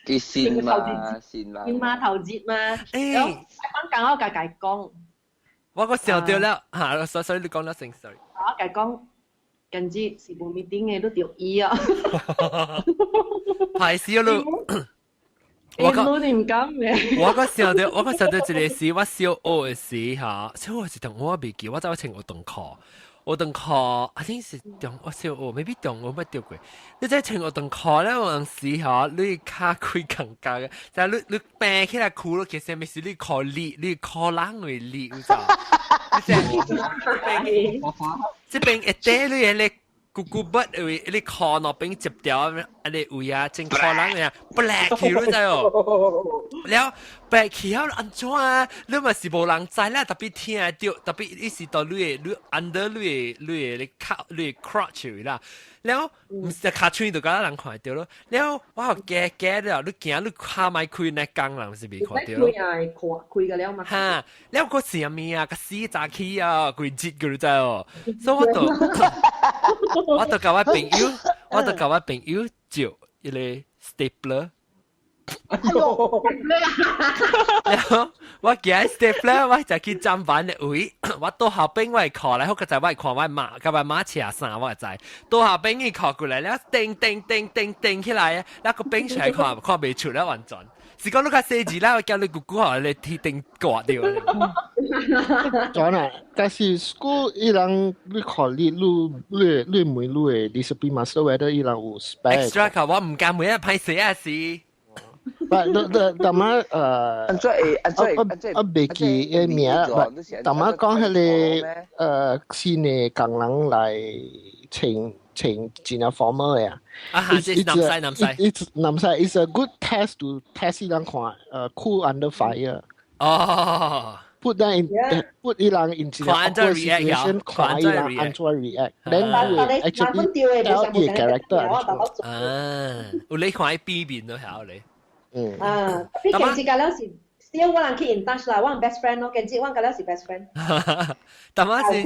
佢先嘛，先嘛。先嘛頭節嘛，了講講我家己講。我個想到了嚇，所以你講了先，sorry。我家講，近日是無 meeting 的，你著伊啊。歹勢咯。我講你唔敢嘅。我個想到一个時，我小學的時嚇，小學時陣我未記，我走穿活動褲。學長褲，I think 是中我小學，maybe 中學捌著過。你知穿學長褲咧，有陣時吼，你跤開更加嘅，就你你病起來褲咯，其實咪是你褲裂，你褲人會裂，有知？這邊一塊你迄個咕咕筆位，你褲那邊接掉，啊你位啊，真可能啊，black 去你知哦？了白去後按怎啊？你嘛是無人知啦，特別聽著，特別伊是到你的你 under 你的你的你靠你的 crotch 啦。了，毋是跤喙就敢若人看著咯。了，我有驚驚了，你驚你跤莫開那工人是袂看著咯。開啊，看開個了嘛。哈，了個是啥物啊？個死早起啊，規日個你知哦。所以我就共我朋友，我就共我朋友借一個 stapler。哎喲！然後我行 stapler，我就去砧板的位，我到後邊我會看來，好個在我會看我媽，佮我媽車衫我會知。到後邊伊看過來了，叮叮叮叮叮起來，那個邊出來看看袂出了完全。是講你較細緻啦，我叫你姑姑吼，你鐵定割掉。當然，但是 school 伊人你考慮你你你問你的 discipline master whether 伊人有 spare extra 卡，我唔敢每一歹勢啊是。不，你你大媽安怎會安怎會安怎我袂記個名，大媽講彼個新的工人來穿穿真正 formal 的啊。啊哈，這是南西南西。 It's 南西，It's a good test to test 伊人看cool under fire。哦。 Put them in put 伊人 in 一個 awkward situation，看伊人按怎 react，then 會 actually tell 伊個 character 按怎。啊，有你看伊變面都曉咧。嗯。啊，比近節個了是，still 我人 keep in touch 啦，我 best friend 咯，近節我個了是 best friend。大媽是，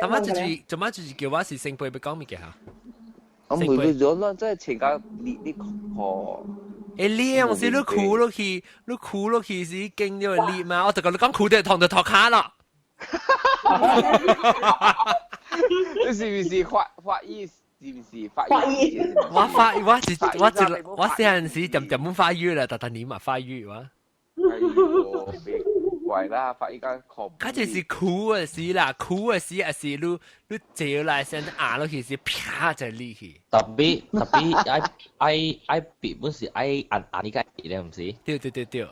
大媽就是，大媽就是叫我是聖杯要講物件嚇。我唔會咗啦，真係前家你你學。欸，你用是你哭落去，你哭落去是經咗個裂嘛？我就共你講哭得痛就脫卡啦。你是唔是發發意？是唔是發意？我發我是我一我細漢時點點發育啦，但但你嘛發育哇。哎呦，別怪啦，發育間可。佢就是哭的時啦，哭的時也是你你坐來先壓落去是啪就裂去。特別特別愛愛愛別本是愛按按呢個咧，毋是？對對對對。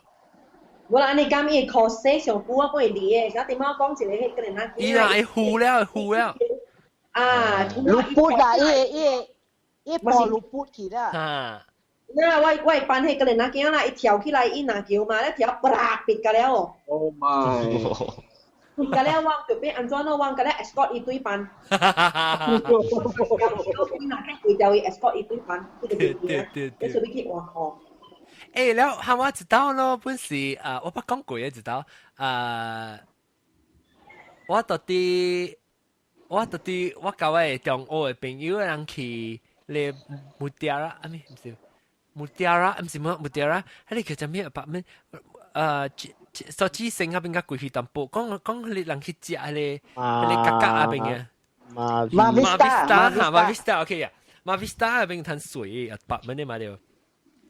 無啦，你敢伊考試上久我會離的，我點解講一個彼個人伊啦會糊了，糊了。啊，魯撥啊，伊伊伊破魯撥去啦。啊。那我我班彼個人仔囝啦，伊跳起來伊籃球嘛，咧跳啪別個了哦。 Oh my！別個了，我就變按怎咯？我甲咧 escort 伊對班。哈哈哈！哈哈！伊若去跪掉伊 escort 伊對班，對對對對。你隨便去換褲。欸，了，哈我知道咯，本是啊，我捌講過一知道啊，我到底我到底我佮我的中學的朋友人去咧木雕啦，啊咪毋是木雕啦，毋是木木雕啦，彼個叫啥物apartment？手機城那邊較貴去淡薄，講講彼個人去食彼個彼個角角那邊的。馬馬 Vista 哈，馬 Vista OK 啊，馬 Vista 那邊趁水apartment 的嘛對。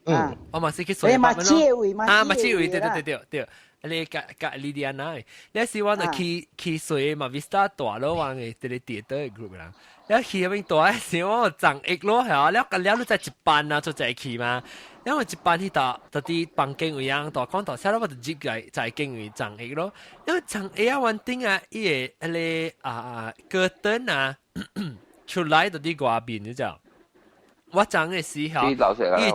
嗯，我嘛是去水馬車位，啊，馬車位，對對對對對，你甲甲莉莉安娜，你是我就去去水馬 Vista 大佬灣的這個跌倒的 group 人，了去那邊大的時我長一咯，係了個了你在一班啊，就在去嘛，因為一班去到到啲房間位樣，大講大聲，我就入來在間位長一咯，因為長一啊，灣頂啊，伊個彼個啊戈登啊出來到啲外面，你知道？我長嘅時候，伊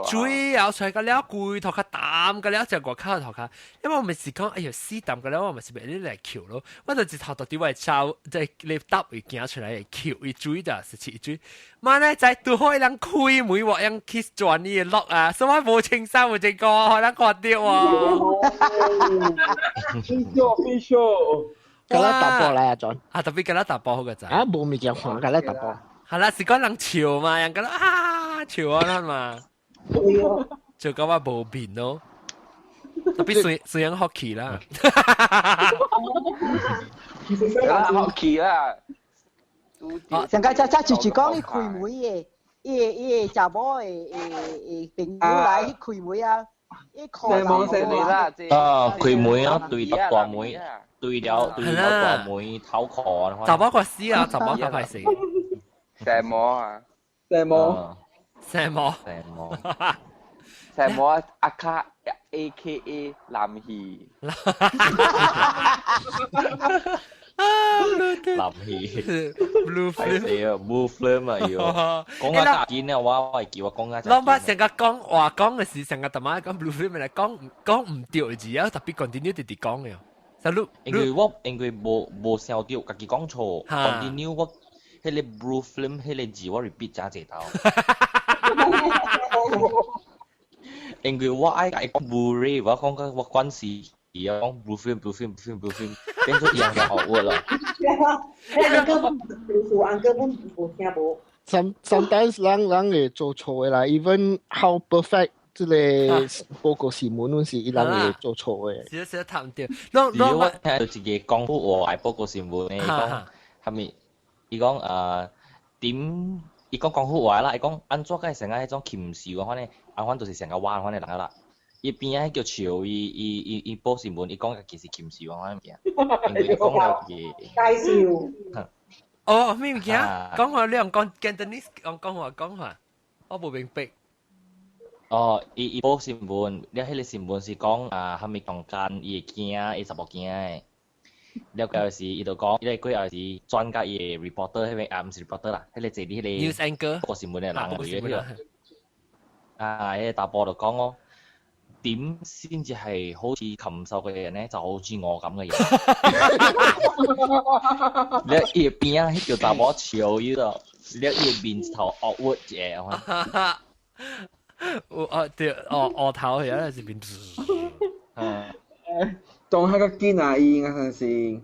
水流出來個了，規頭較淡個了，就外口頭較，因為我咪是講，哎呦死淡個了，我咪是袂你來抾咯，我就一頭到底我會抄，即係你搭位行出來會抾，伊水就是伊水，媽呢在拄好伊人開門，我用去轉伊個 lock 啊，所以我無穿衫無穿褲，予人看著啊。飛翔飛翔，佮咱打波來啊，John。啊，特別佮咱打波好個仔。啊，無物件看，佮咱打波。係啦，是講人笑嘛，人講啊笑啊啦嘛，就講我無面咯，特別雖雖然 hockey 啦， hockey 啦，上個只只就是講伊開門的，伊個伊個查某的的的朋友來去開門啊，射網射你啦，啊，開門啊，對大門，對了對了大門頭殼啊。查某個死啊，查某較歹勢。射魔啊！射魔，射魔，射魔，射魔阿卡 A.K.A 南希。南希，Blue Flame 啊，Blue Flame 啊要。講啊見啊，我會叫我講啊。攏捌成個講話講嘅時，成個淡仔講 Blue Flame 嚟講講唔對字啊，特別 continue 直直講嘅。因為我因為無想到家己講錯，continue 我。彼个 blue film 彼个字我 repeat 真濟道。因為我愛共伊講 Blu-ray，我講個我關係伊講 blue film blue film blue film blue film，變做伊人就學我啦。阿哥本阿哥本無聽無。 Sometimes 人人會做錯的啦，even how perfect 這個報告新聞攏是伊人會做錯的。少少談唔著。我聽到一個講話報告新聞的，伊講啥物？伊講點？伊講講好話啦，伊講按怎會成個彼種禽獸款的，按款就是成個蛙款的人啦。伊邊仔叫笑，伊伊伊伊報新聞，伊講家己是禽獸款物件，因為伊講了伊介紹。哦，咩物件？講話你用講 Cantonese 講講話講話，我無明白。哦，伊伊報新聞，了彼個新聞是講啊，啥物強姦伊的囝，伊查某囝的。了後時，伊就講，伊個過後時轉甲伊個 reporter 彼邊啊，毋是 reporter 啦，彼個坐佇彼個 news anchor 報新聞的人嚟嘅彼個。啊，彼個查埔就講哦，點先至係好似禽獸嘅人咧，就好似我咁嘅人。你伊邊仔彼叫查某笑伊咯，你伊面頭惡鬱一個。我哦對，哦哦頭有陣時變。嗯。當係個見啊，伊應該是。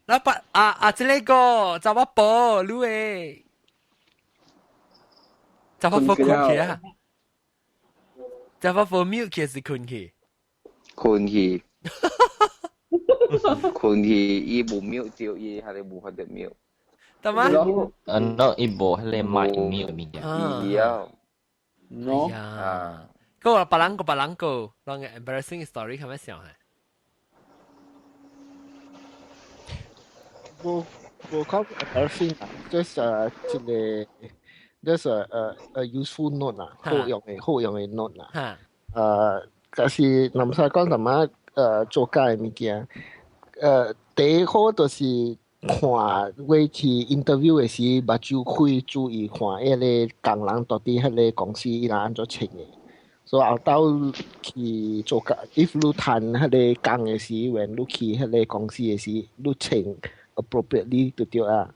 老闆啊啊！這個查某婆，你誒，查某婆睏去啊？查某婆 mute 去是睏去？睏去，睏去，伊無 mute 著，伊係無法度 mute。得嗎？嗯，喏，伊無彼個麥 mute 物件。伊啊，no 啊，個別人個別人個，啷個 embarrassing story 係咪想係？無無講 embarrassing 啊，just 一個 just a useful note 啊，好用的 note 啊。可是若毋使講淡仔做假的物件，第一好就是看我去 interview 的時，目睭開注意看彼個工人到底彼個公司伊人按怎穿的。所以後斗去做工，if 你趁彼個工的時，when 你去彼個公司的時，你穿 appropriately 就對啊。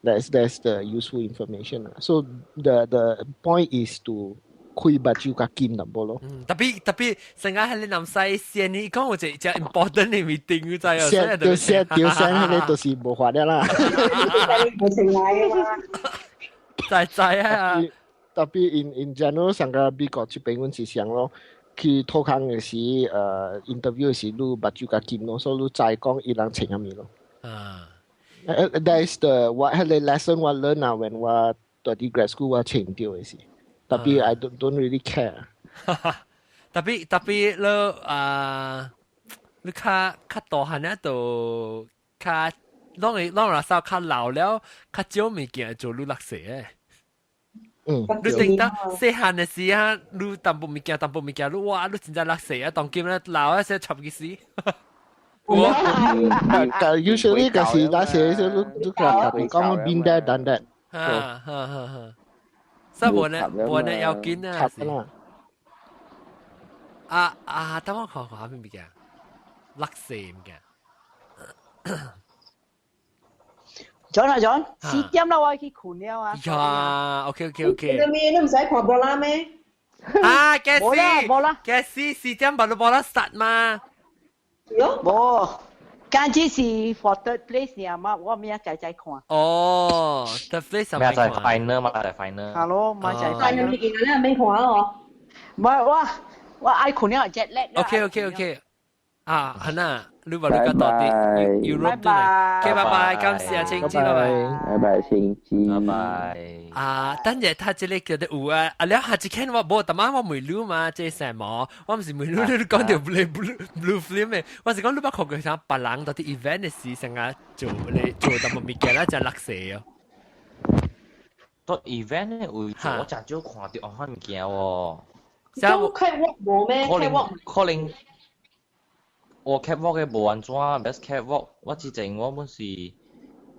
That's the useful information 啊。So the point is to 開目睭較緊淡薄咯。特別特別，成日喺你南西先，你講有一隻 important 的 meeting，你知啊？先對先對先，彼個就是無法了啦。無成來嘛。知知啊。特別 in general 上個美國這邊阮是想咯，去討工的時，interview 的時，你目睭較緊咯，所以你知講伊人穿啥物咯。啊。 That is the 我彼個 lesson 我 learn 啊，when 我佇 grad school 我穿著的時，特別 I don't really care。特別特別你啊，你較較大漢咧就較攏會攏若稍較老了，較少物件做你落勢的。嗯，你頂到細漢的時啊，你淡薄物件淡薄物件，你哇，你真正落勢啊！當今咧老啊，先插佢死。我 usually 就是那些就你你家己講 been there done that。哈哈哈哈。所以無呢無呢要緊啊。啊啊！等我看看啥物件，落勢物件。 John 啊 John，4點啦，我去睏了啊。呀，OK OK OK。你咩？你唔使看波啦咩？啊，嘅冇啦冇啦，嘅事4點把你波啦實嘛。無，今次是 for third place 爾嘛，我明仔載再看。哦，third place 明仔 final 嘛，就 final。係咯，明仔 final 你見你免看咯。唔係我，我愛睏了 jet lag。 OK OK OK，啊，係啦，你話你個到底 Europe 對嚟，OK，拜拜，感謝青子，拜拜，拜拜，青子，拜拜。啊，等陣他這裡叫做有啊，啊了下一間我無，但晚我問你嘛，這什麼？我唔是問你，你講到 blue blue blue film 嘅，我是講你捌看過啥別人到底 event 嘅時，成日做你做淡薄物件啦，真垃圾哦。到 event 咧有做，我真少看到按款物件喎。像 catwalk 無咩？可能可能我 catwalk 嘅無按怎，best catwalk 我之前我本是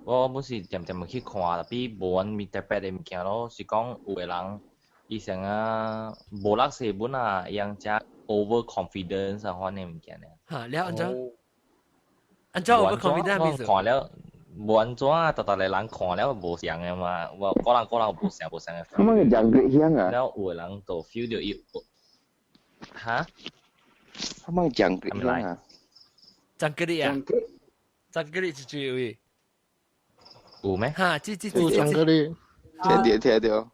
我本是恬恬去看，但無按物特別的物件咯，是講有的人伊成啊無落勢本啊，伊樣誠 over confidence 啊款的物件咧。嚇，你按怎？按怎 over confidence？看了。無按怎啊，逐逐個人看了無相的嘛，我個人個人無相無相的。咁樣講幾香啊？了有的人就 feel 到伊，哈？他們講幾香啊？講幾啊？講幾是最位？有咩？哈，這這這有講幾？聽到聽到。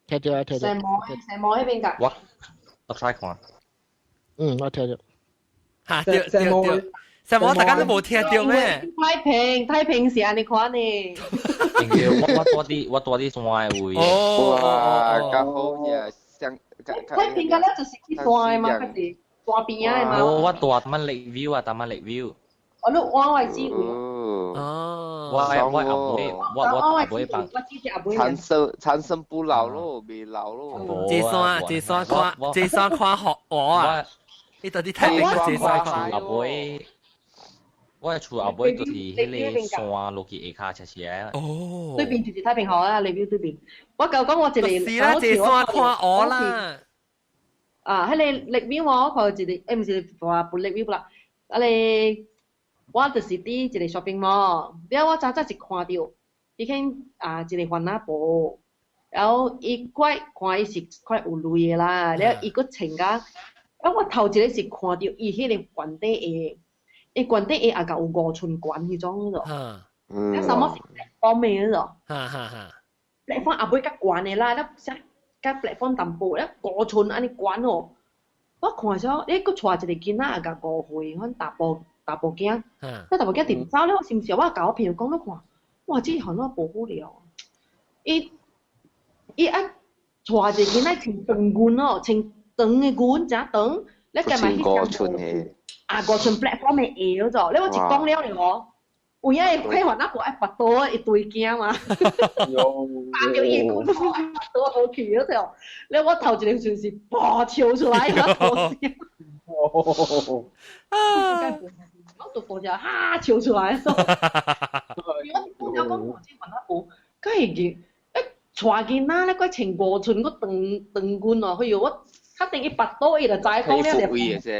聽到啊聽到。石磨石磨嗰邊㗎。我我 try 看。嗯，我聽到。哈，對對對。什麼？大家都冇聽到咩？太平太平是按呢款呢。因為我我住佇我住佇山的位。哦，哇，較好嘢，上。太平個咧就是去山的嘛，還是山邊仔的嘛？無，我住淡仔 Lake View 啊，淡仔 Lake View。我你往外只位。哦。我我阿妹，我我阿妹幫。長生長生不老咯，未老咯。這山這山看這山看學我啊！你到底太平這山看阿妹。我厝後尾就是彼個山落去下跤斜斜。哦。對面就是太平河啊，你表對面。我舊講我一個。是啦，這山看鵝啦。啊，彼個立廟我看一個，欸，毋是話不立廟啦，啊個我就是佇一個 shopping mall，了我早早一看著，伊見啊一個番仔婆，然後伊怪看伊是怪有鐳的啦，了伊閣穿甲，啊我頭一個是看著伊彼個懸底鞋。伊懸底鞋也有5寸懸彼種咯，啊，什麼是platform的咯？哈哈哈！platform 後尾較懸的啦，了啥較 platform 淡薄，了5寸按呢懸哦。我看咗，你閣帶一個囡仔也甲5歲，阮查埔查埔囝，那查埔囝佇走了，我心想我共我朋友講，你看，哇，這番仔無好料，伊伊愛帶一個囡仔穿長裙哦，穿長的裙，誠長，你加埋去5寸的。啊，5寸 platform 的鞋嗰種，你我一講了了哦，有影會快還那個愛拔刀一堆驚嘛，打到伊的拳頭愛拔刀好去嗰種，你我頭一個就是爆笑出來，我我都播咗哈笑出來，我我講我這還那無，佢係欸帶囡仔咧，佢穿5寸個長長裙哦，哎呦，我確定伊拔刀伊就知講了就。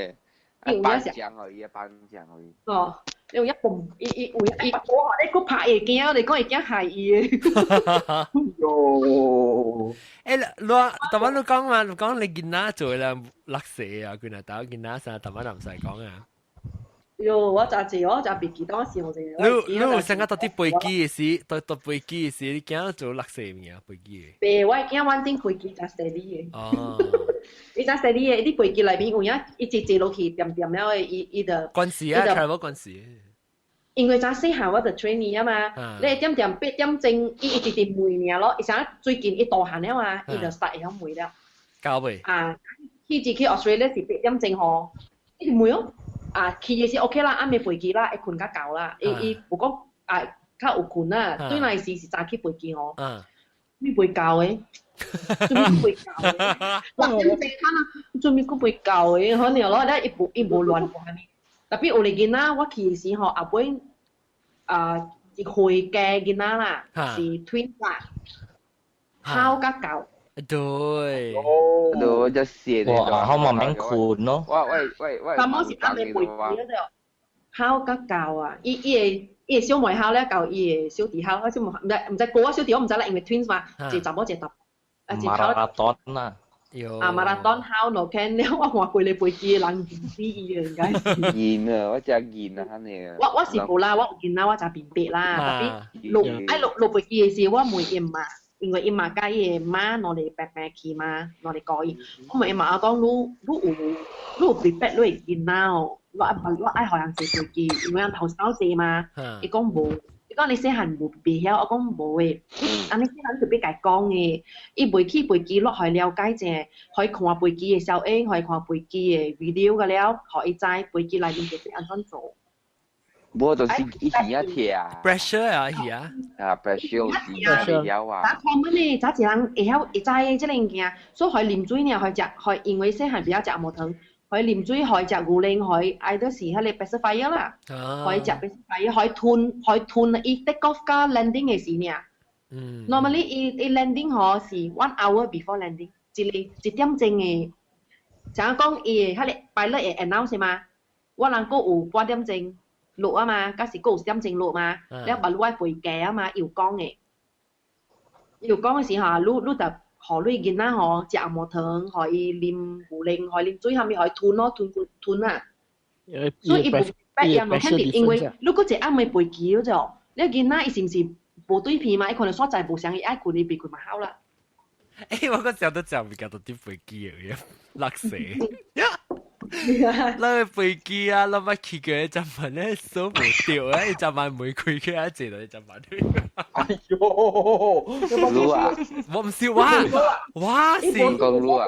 頒獎而已，頒獎而已。哦，用一蹦，伊伊有伊，哇！你閣拍伊驚，你講伊驚害伊的。喲，欸，你頭先你講嘛，你講你囡仔做啦，垃圾啊，佢若打囡仔啥，頭先唔使講啊。喲，我真濟，我真袂記得我想者。你你有想過到佇飛機的時，到到飛機的時，你驚做垃圾物件飛機的？袂，我驚阮頂飛機真細膩的。哦。伊真細膩的，你飛機內面有影，伊坐坐落去恬恬了的，伊伊就。關事啊，travel 關事。因為早細漢我就 train 啊嘛，你點點8點鐘，伊一直直問爾咯，伊啥最近伊大漢了嘛，伊就 start 會曉問了。夠未？啊，去一去 Australia 是8點鐘吼，伊直問哦。啊，去的是 OK 啦，暗暝飛機啦，會睏較夠啦，伊伊無講啊較有睏啦，對來時是早起飛機吼，你袂夠的，做咩袂夠的？6點鐘看啊，做咩閣袂夠的？可能咯，咧伊無伊無亂過呢。特別有個囡仔，我去時吼，後尾啊一歲加囡仔啦，是 twin 啦，哭甲夠。對，對，就寫。哇，好慢慢睏咯。喂喂喂，咁我是暗暝飛機嗰度，哭甲夠啊！伊伊個伊個小妹哭咧，夠伊個小弟哭，我小妹毋知毋知哥小弟我毋知啦，因為 twins 嘛，一查某一查，啊一哭。馬拉松啊！啊馬拉松哭落聽了，我看規個飛機的人唔死伊個應該是。見啊，我真見啊，肯定。我我是無啦，我有見啦，我真明白啦。特別落愛落落飛機的時，我問伊媽。因為伊媽佮伊的媽兩个白白去嘛，兩个顧伊。我問伊媽講，你你有你有 prepare 你的囡仔哦，我愛予人坐飛機，因為人頭先坐嘛，伊講無，伊講你細漢無袂曉，我講無的，按呢細漢就欲共伊講的，伊袂去飛機落去了解者，予伊看飛機的小影，予伊看飛機的 video 個了，予伊知飛機內面就是按怎做。無就是伊耳仔聽，pressure 啊耳啊，啊 pressure 是會曉啊。早看阮呢，早一人會曉會知這個物件，所以予伊啉水爾，予伊食，予因為細漢袂曉食紅毛糖，予伊啉水，予伊食牛奶，予伊愛著是彼個 pacifier 啦，予伊食 pacifier，予伊吞，予伊吞，伊 take off 佮 landing 的時爾。Normally 伊伊 landing 吼是 one hour before landing，一個一點鐘的，像講伊會彼個 pilot 會 announce 嘛，我人閣有半點鐘落啊嘛，抑是閣有一點鐘落嘛，了把你愛飛機啊嘛，伊有講的，伊有講的時候，你你就予你囡仔吼食紅毛糖，予伊啉牛奶，予伊啉水，啥物予伊吞咯，吞吞啊。所以伊無逼伊嘛，肯定因為你閣一暗暝飛機咗，你囡仔伊是毋是無對鼻嘛？伊可能所在無相，伊愛睏伊袂睏嘛好啦。欸，我個時候都食物件都佇飛機的，落死。咱飛機啊，咱捌去過一陣門咧鎖無著啊，一陣門門開起來坐落一陣門。哎喲，啊！我毋是我，我是講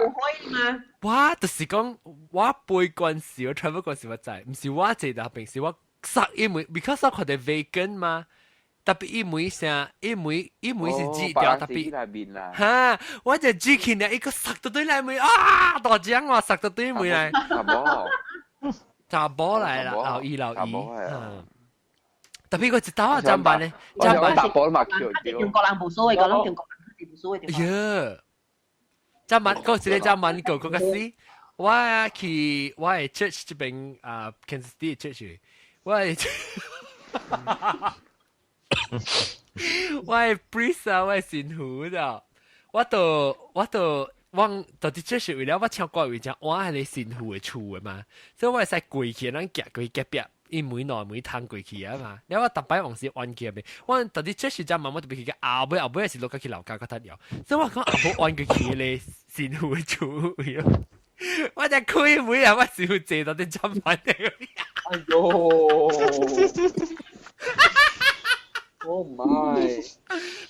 啊！我就是講我飛關時，我 travel 關時我知，毋是我坐那邊，是我塞伊門，because 我看著 vacant 嘛。特別伊門聲，伊門伊門是擠掉，特別哈，我就擠起來，伊個塞到對來門啊，大獎我塞到對門來，查某，查某來啦，老二老二，特別我一刀啊，怎辦呢？怎辦？查某嘛，中國人無所謂，講咱中國人無所謂。喲，怎辦？嗰一個怎辦？個個死，我去我的 church 這邊啊，Kansas City church，我的。我的 priest 啊，我的神父咋？我都我都我到底這是為了我唱歌為只我係你神父的厝的嘛，所以我會使過去，咱行過隔壁，伊每內每通過去啊嘛。了我逐擺往時彎去邊，我到底這是只嘛，我特別去後尾後尾是落去樓下個頭了，所以我講後尾彎過去咧神父的厝，我只開門啊，我神父坐到啲砧板嚟。哎喲！Oh my！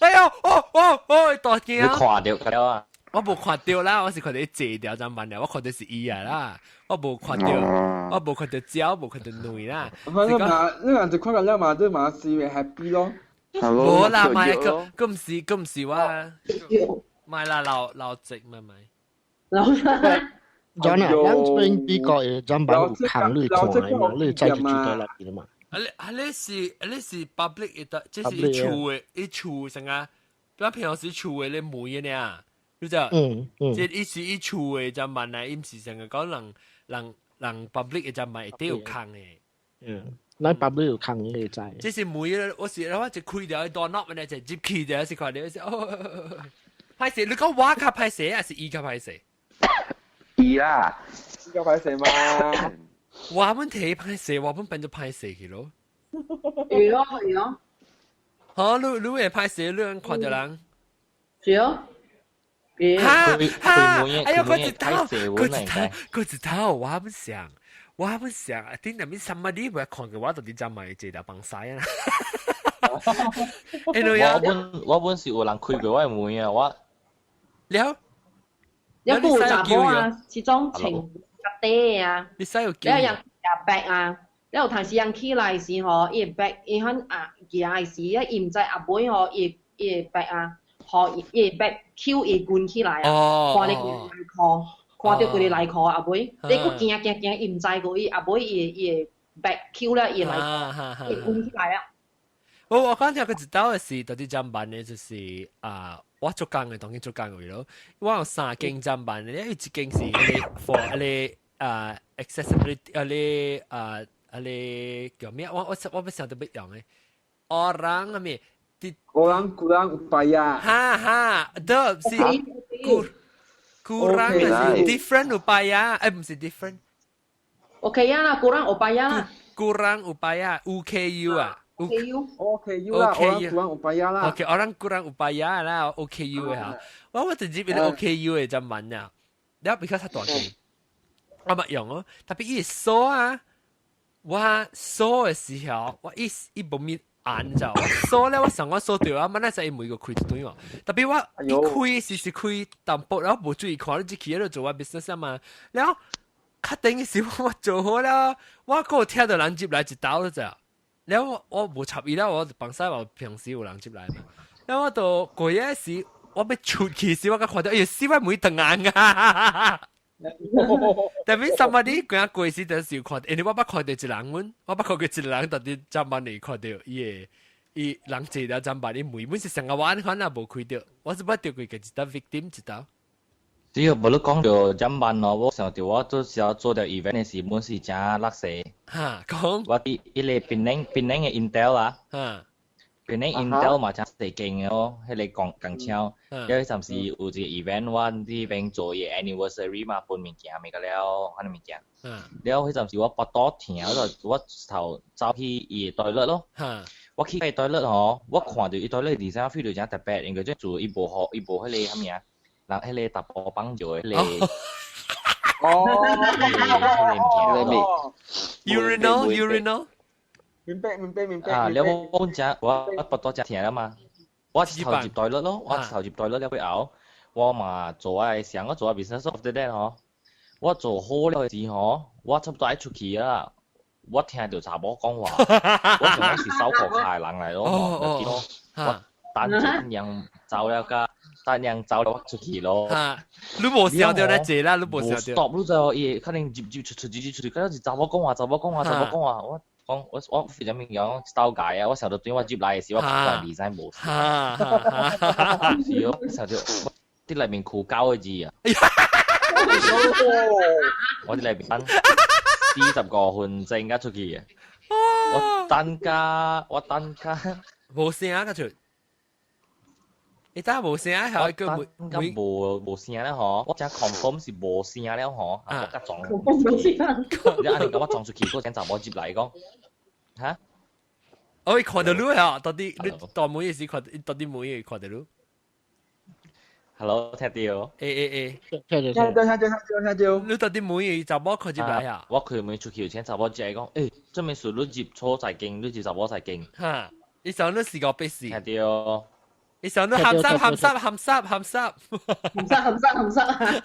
哎喲，哦哦哦，大驚！你看著了啊？我無看著啦，我是看著伊坐掉砧板了，我看著是伊啊啦，我無看著，我無看著鳥，無看著卵啦。反正嘛，你人就看到了嘛，都嘛是會 happy 咯。無啦，咪個，個毋是，個毋是我，咪啦，老老直咪咪。老。 John 啊，咱這邊美國的砧板有空你看的嘛，你再就住在那邊嘛。啊你啊你是啊你是 public 的，這是一厝的，一厝啥啊？咱平常時厝的咧門的呢，你知？嗯嗯。這伊是一厝的砧板來，伊毋是啥個講人人人 public 的砧板會底有空的。嗯，咱 public 有空你會知。這是門，我是我一開掉door knob 呢，就入去掉是看著是哦。歹勢，你講我較歹勢，還是伊較歹勢？伊啦，伊較歹勢嘛。我們提歹勢，我們變做歹勢去咯。會咯會咯。嚇，你你會歹勢，你看著人。是哦。哈哈！哎呀，嗰一頭，嗰一頭，嗰一頭，我還不想，我還不想，頂入面 somebody 會看過我，到底怎咪坐條幫晒啊？我本我本是有人開過我的門啊，我了。有個查某啊，始終穿較短啊，你使有了人夾白啊，了有當時人起來時吼，伊會白，伊響啊行的時，伊毋知後尾吼，伊伊會白啊，予伊會白抾伊滾起來啊，看你規个內褲，看著規個內褲後尾，你閣行行行，伊毋知過伊後尾伊會伊會白抾了伊的內褲，伊滾起來啊。我我講聽個一道的是，到底怎辦呢？就是啊。我做工的，當然做工的咯。我有三間砧板的，一間是彼個 for 彼個啊 accessibility，彼個啊彼個叫咩？我我我欲想著欲用的。Orang 咩？Orang kurang upaya。哈哈，對，是 kurang 是 different upaya，欸毋是 different。 OK 啊啦，kurang upaya 啦。 kurang upaya OKU 啊。 OKU OKU 啦，orang kurang upaya 啦。 OK， orang kurang upaya 啦，OKU 的嚇。我我直接變 OKU 的砧板啊，了比較較大間，我捌用哦，特別伊鎖啊，我鎖嘅時候，我一一無咪按就，我鎖咧，我上我鎖掉啊，乜那就每個開對喎。特別我一開是是開淡薄，然後無注意看，你只去喺度做我 business 啊嘛。然後較等嘅時我做好了，我閣聽到人接來一刀就，然後我我無插伊啦，我放晒我平時有人接來嘛。然後我就過夜時，我欲出去時，我才看到，哎呀，死我門斷硬啊！特別 somebody 行過時就是看，因為我捌看到一人，阮我捌看過一個人，到底砧板裡看到伊個伊人坐了砧板，伊門本是成個我可能無開到，我是捌著過一個 victim 一道。只要無你講到砧板咯，我想到我做時候做掉 event 的時，本是誠垃圾。哈，講。我佇彼個檳城檳城的 Intel 啊。檳城 Intel 嘛誠細間的哦，彼個工工廠。了彼陣時有一個 event，我佇邊做伊 anniversary 嘛，分物件物個了，彼個物件。了彼陣時我腹肚疼，我就我頭走去伊的 toilet 咯。我去伊 toilet 吼，我看著伊 toilet design feel 到誠特別，因為這做伊無予伊無彼個啥物啊，人彼個查埔放尿的彼個。哦。彼個物件。 Urinal urinal。明白明白明白。啊，了我本誠我腹肚誠疼了嘛，我頭入 toilet 咯，我頭入 toilet 了過後，我嘛做我的想我做我 business after that 吼，我做好了時吼，我差不多愛出去啦，我聽著查某講話，我想講是掃褲跤的人來咯，我等陣人走了甲，等人走了我出去咯。你無想到咧坐啦，你無想到。 stop 你就伊可能入入出出入入出出，嗰陣是查某講話，查某講話，查某講話，我。講我我非常物講兜界啊！我想到對我入來的時，我看 design 無。是哦，想到佇內面哭九個字啊！我佇內面等45分鐘才出去的。我等甲我等甲無聲啊！個出，你等無聲啊？係個沒無無聲了吼！我真 confirm 是無聲了吼！我甲撞。你按呢講我撞出去，嗰陣查某入來講。嚇？哦，伊看到你啊！到底你大門時看，到底門會看到你？Hello，聽到？欸欸欸，聽到聽到聽到聽到聽到。你到底門會查某看入來啊？我開門出去，請查某進來講，欸，這物事你入錯在間，你入查某在間。哈！伊想你四個八四。聽到。伊想你鹹濕鹹濕鹹濕鹹濕。鹹濕鹹濕鹹濕。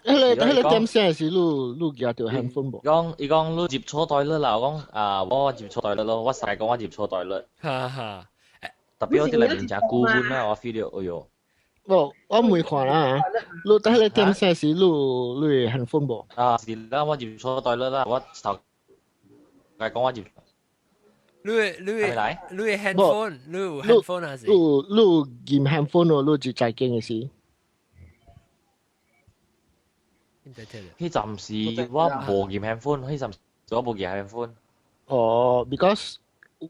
彼個彼個點聲是你你舉著 handphone 無？講伊講你入錯 toilet 啦，我講啊，我入錯 toilet 咯，我實講我入錯 toilet。哈哈，特別我佇內面誠久分啊，我 feel 到，哎喲。無，我問看啦，你彼個點聲是你你 handphone 無？啊，是啦，我入錯 toilet 啦，我頭來講我入。你你你 handphone，你有 handphone 還是？你你有 handphone 哦，你就在間的時。彼陣時我無用 handphone，彼陣時我無用 handphone。哦，because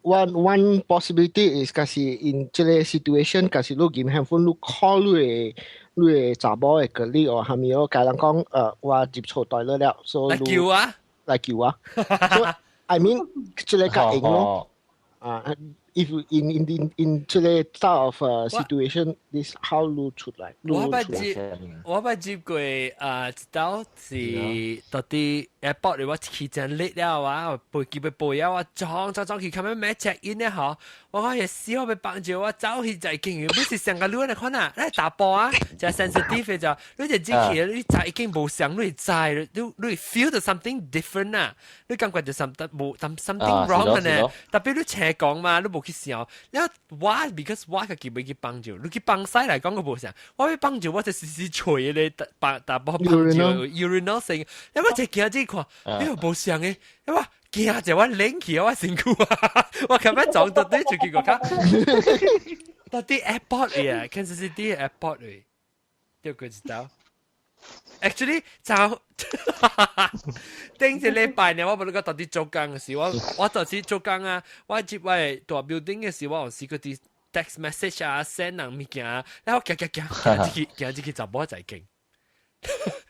one possibility is 假是 in 這個 situation，假是你用 handphone，你 call 你的你的查某的 colleague 或啥物哦，共人講，我入錯 toilet 了，所以來救我，來救我。So I mean，這個較用咯。啊，if in in in in 這個 type of situation, this how 你出來？我捌接，我捌接過啊，一道是到底 airport 裡我去真 late 了啊，飛機欲飛啊，我撞撞撞去，後尾咩 check in 咧嗬，我講係死我欲幫助我走去在經，不是上個路來看啊，來打波啊，就 sensitive 就，你就進去，你就已經無想，你知，你你 feel 到 something different 啊，你感覺就 something 無 something wrong 呢，特別你斜講嘛，你無去想，然後我 because 我家己欲去幫助，你去幫西來講個無啥，我欲幫助我就時時捶咧打打波幫助 urinal 聲，然後我就驚這看，哎呦無像的，我驚就我冷去我身軀啊，我琴日撞到底就結果看，到底 airport 呀，Kansas City airport 嚟，對個知道。Actually 就頂一禮拜呢，我無你講到底做工嘅時，我我就是做工啊，我接我大 building 嘅時，我有時嗰啲 text message 啊，send 人物件，然後行行行行入去，行入去就無在見。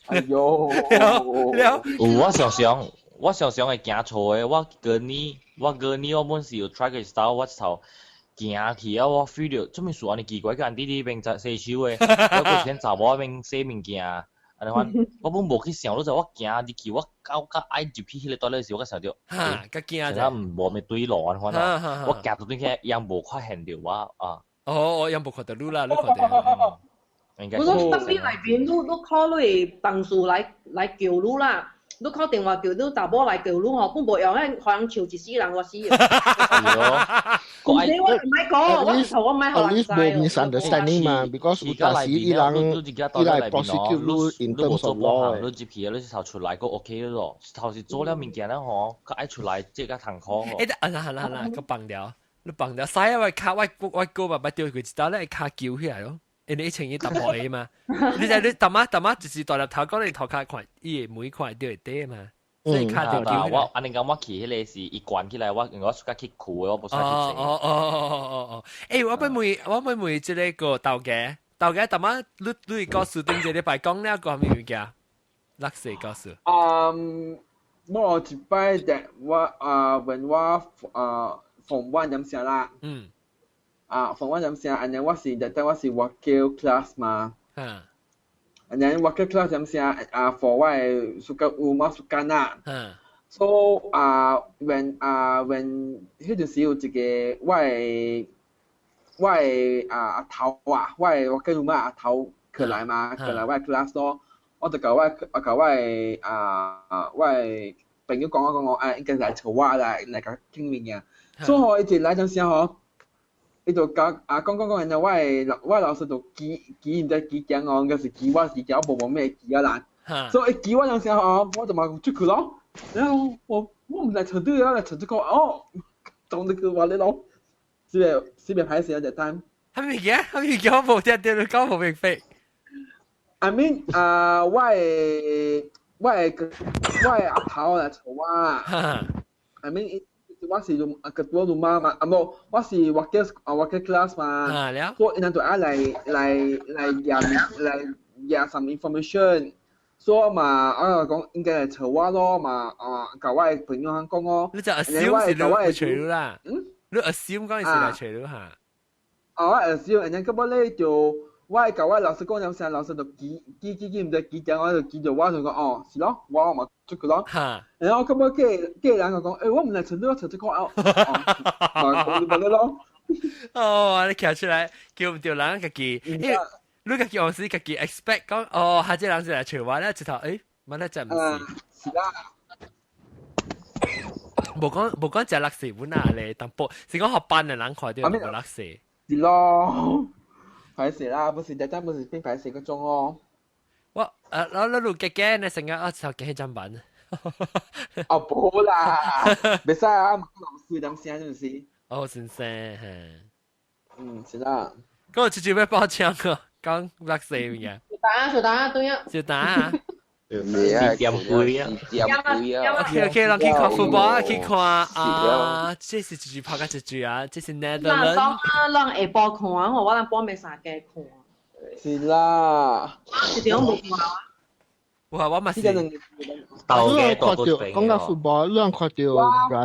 哎喲，了有我常常我常常會行錯的，我過年我過年我本是有 try 過 style，我頭行去啊，我 feel 到做咩事按呢奇怪，個人佇咧邊在洗手的，我個先查某邊洗物件，按呢款，我本無去想，你就我行入去，我到較愛入去彼個 toilet 時，我才想著，哈，較驚者，無咩對路按呢款啊，我行到轉去，伊無發現著我啊。哦，伊無看著你啦，你看著。應該我講特別內邊，你 call 你的同事來叫你啦。你敲電話叫你查某來叫你吼，本無用，彼予人笑一世人，我死。唔是我唔愛講，我頭我唔愛予人知。 At least 無 misunderstanding 嘛，because 有當時伊人伊來 prosecute 你 in terms of law。你入去，你頭出來閣 OK 咯，頭是做了物件了吼，閣愛出來這較痛苦。欸，啊啦啦啦，閣放掉，你放掉，使啊！我跤我我哥嘛，捌著過一道咧，跤揪起來咯。因為以前伊淡薄下嘛，你知你淡仔淡仔就是大粒頭講你頭殼看，伊會每看到會短嘛，所以跤就揪。我按呢講，我去彼個是伊關起來，我因為我出較去跍的，我無使去坐。哦哦哦哦哦哦！欸，我欲問這個頭家，頭家淡仔你故事頂一禮拜講了個啥物物件？垃圾故事。嗯，我一擺的我啊，when 我啊 form one 點聲啦。啊，form one 點聲，and then 我是特登我是 wakil class 嘛。And then wakil class 點聲啊，for 我的暑假有冇時間啦。So 啊，when 啊 when 彼陣時有一個我的啊阿頭啊，我的 wakil 嘛阿頭過來嘛，過來我的 class 咯，我就共我的啊我的朋友講我講我啊應該來找我來共傾物件。所以伊一來陣時吼，伊就講啊講講講，然後我的老師就記記毋知記講我，應該是記我記講，無無咩記啊啦。所以伊記我陣時吼，我就嘛出去咯。然後我毋來找對啊，來找這個哦，當這個話你咯，是袂是袂歹勢啊，這 time。啥物件？啥物件？我無聽著，你講無明白。 I mean 啊，我的阿頭來找我。I mean 我是用啊個多魯媽嘛，啊無，我是 wakil 啊 wakil class 嘛，所以𪜶就愛來驗來驗 some information，所以嘛，我就講應該來找我咯嘛，啊，共我的朋友講哦。你就 assume 是你去找你啦？嗯，你 assume 講是來找你哈？啊，我 assume，然後後尾咧就我共我老師講兩聲，老師就記記記記毋知記點，我就記著我就講哦，是咯，我嘛出去咯。然後後尾過過人就講，欸，我毋來找你，我找這個哦，嘛講你無咯。哦，你徛出來叫毋著人家己，因為你家己有時家己 expect 講，哦，下這人是來找我咧，一頭，欸，乜咧真毋是。是啦。無講食垃圾本啊咧，淡薄是講學班的人看著無垃圾。是咯。歹勢啦，不是，但不是變歹勢嗰種哦。我我你錄嘅呢，成日我頭幾張板。哦，無啦，袂使啊，老師點聲就是。哦，先生，嗯，是啦。嗰個直接要報槍個，講垃圾物件。小打小打對啊。小打啊。四點幾啊？四點幾啊？OK OK，咱去看 football，去看啊，這是一句拍甲一句啊，這是 Netherlands。咱咱下晡看，我咱半暝三更看。是啦。一點無看啊。哇，我嘛是。你看到講到 football，你看到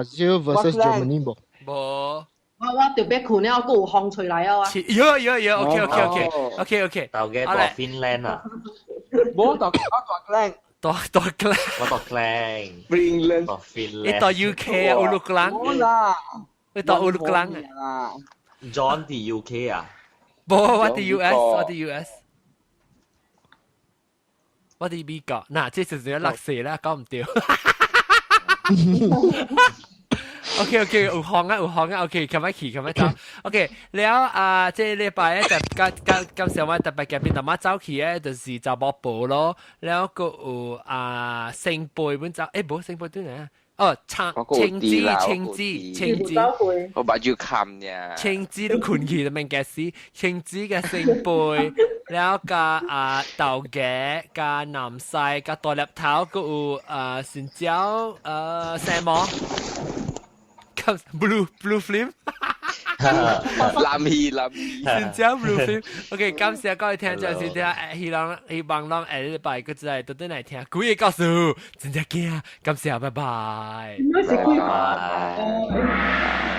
Brazil versus Germany 無？無。我特別困了，閣有風吹來啊！有有有，OK OK OK OK OK。頭家蹛 Finland 啊？無蹛我蹛 Klang。蹛蹛 Klang。我蹛 Klang。 Finland。蹛 Finland。你蹛 UK 啊？烏魯克蘭。冇啦。你蹛烏魯克蘭啊？John 佇 UK 啊？無，我佇 US，我佇 US。我佇美國。嗱，這就是垃圾啦，講毋著。OK OK，有風啊有風啊，OK，咁樣去咁樣走。OK，了啊，這禮拜咧就今今今上晚特別嘉賓，淡仔走去咧就是查某婆咯，了閣有啊聖貝本走，欸無聖貝對呢？哦，青青子青子青子，我把住冚呢。青子都困去就免驚死，青子嘅聖貝，了加啊豆芽加南西加大粒頭，閣有啊新椒西毛。Blue Blue Film，藍戲藍戲，真正 Blue Film。OK，感謝各位聽眾收聽，希望咱下禮拜閣再倒轉來聽鬼的故事，真正驚，感謝，拜拜。拜拜。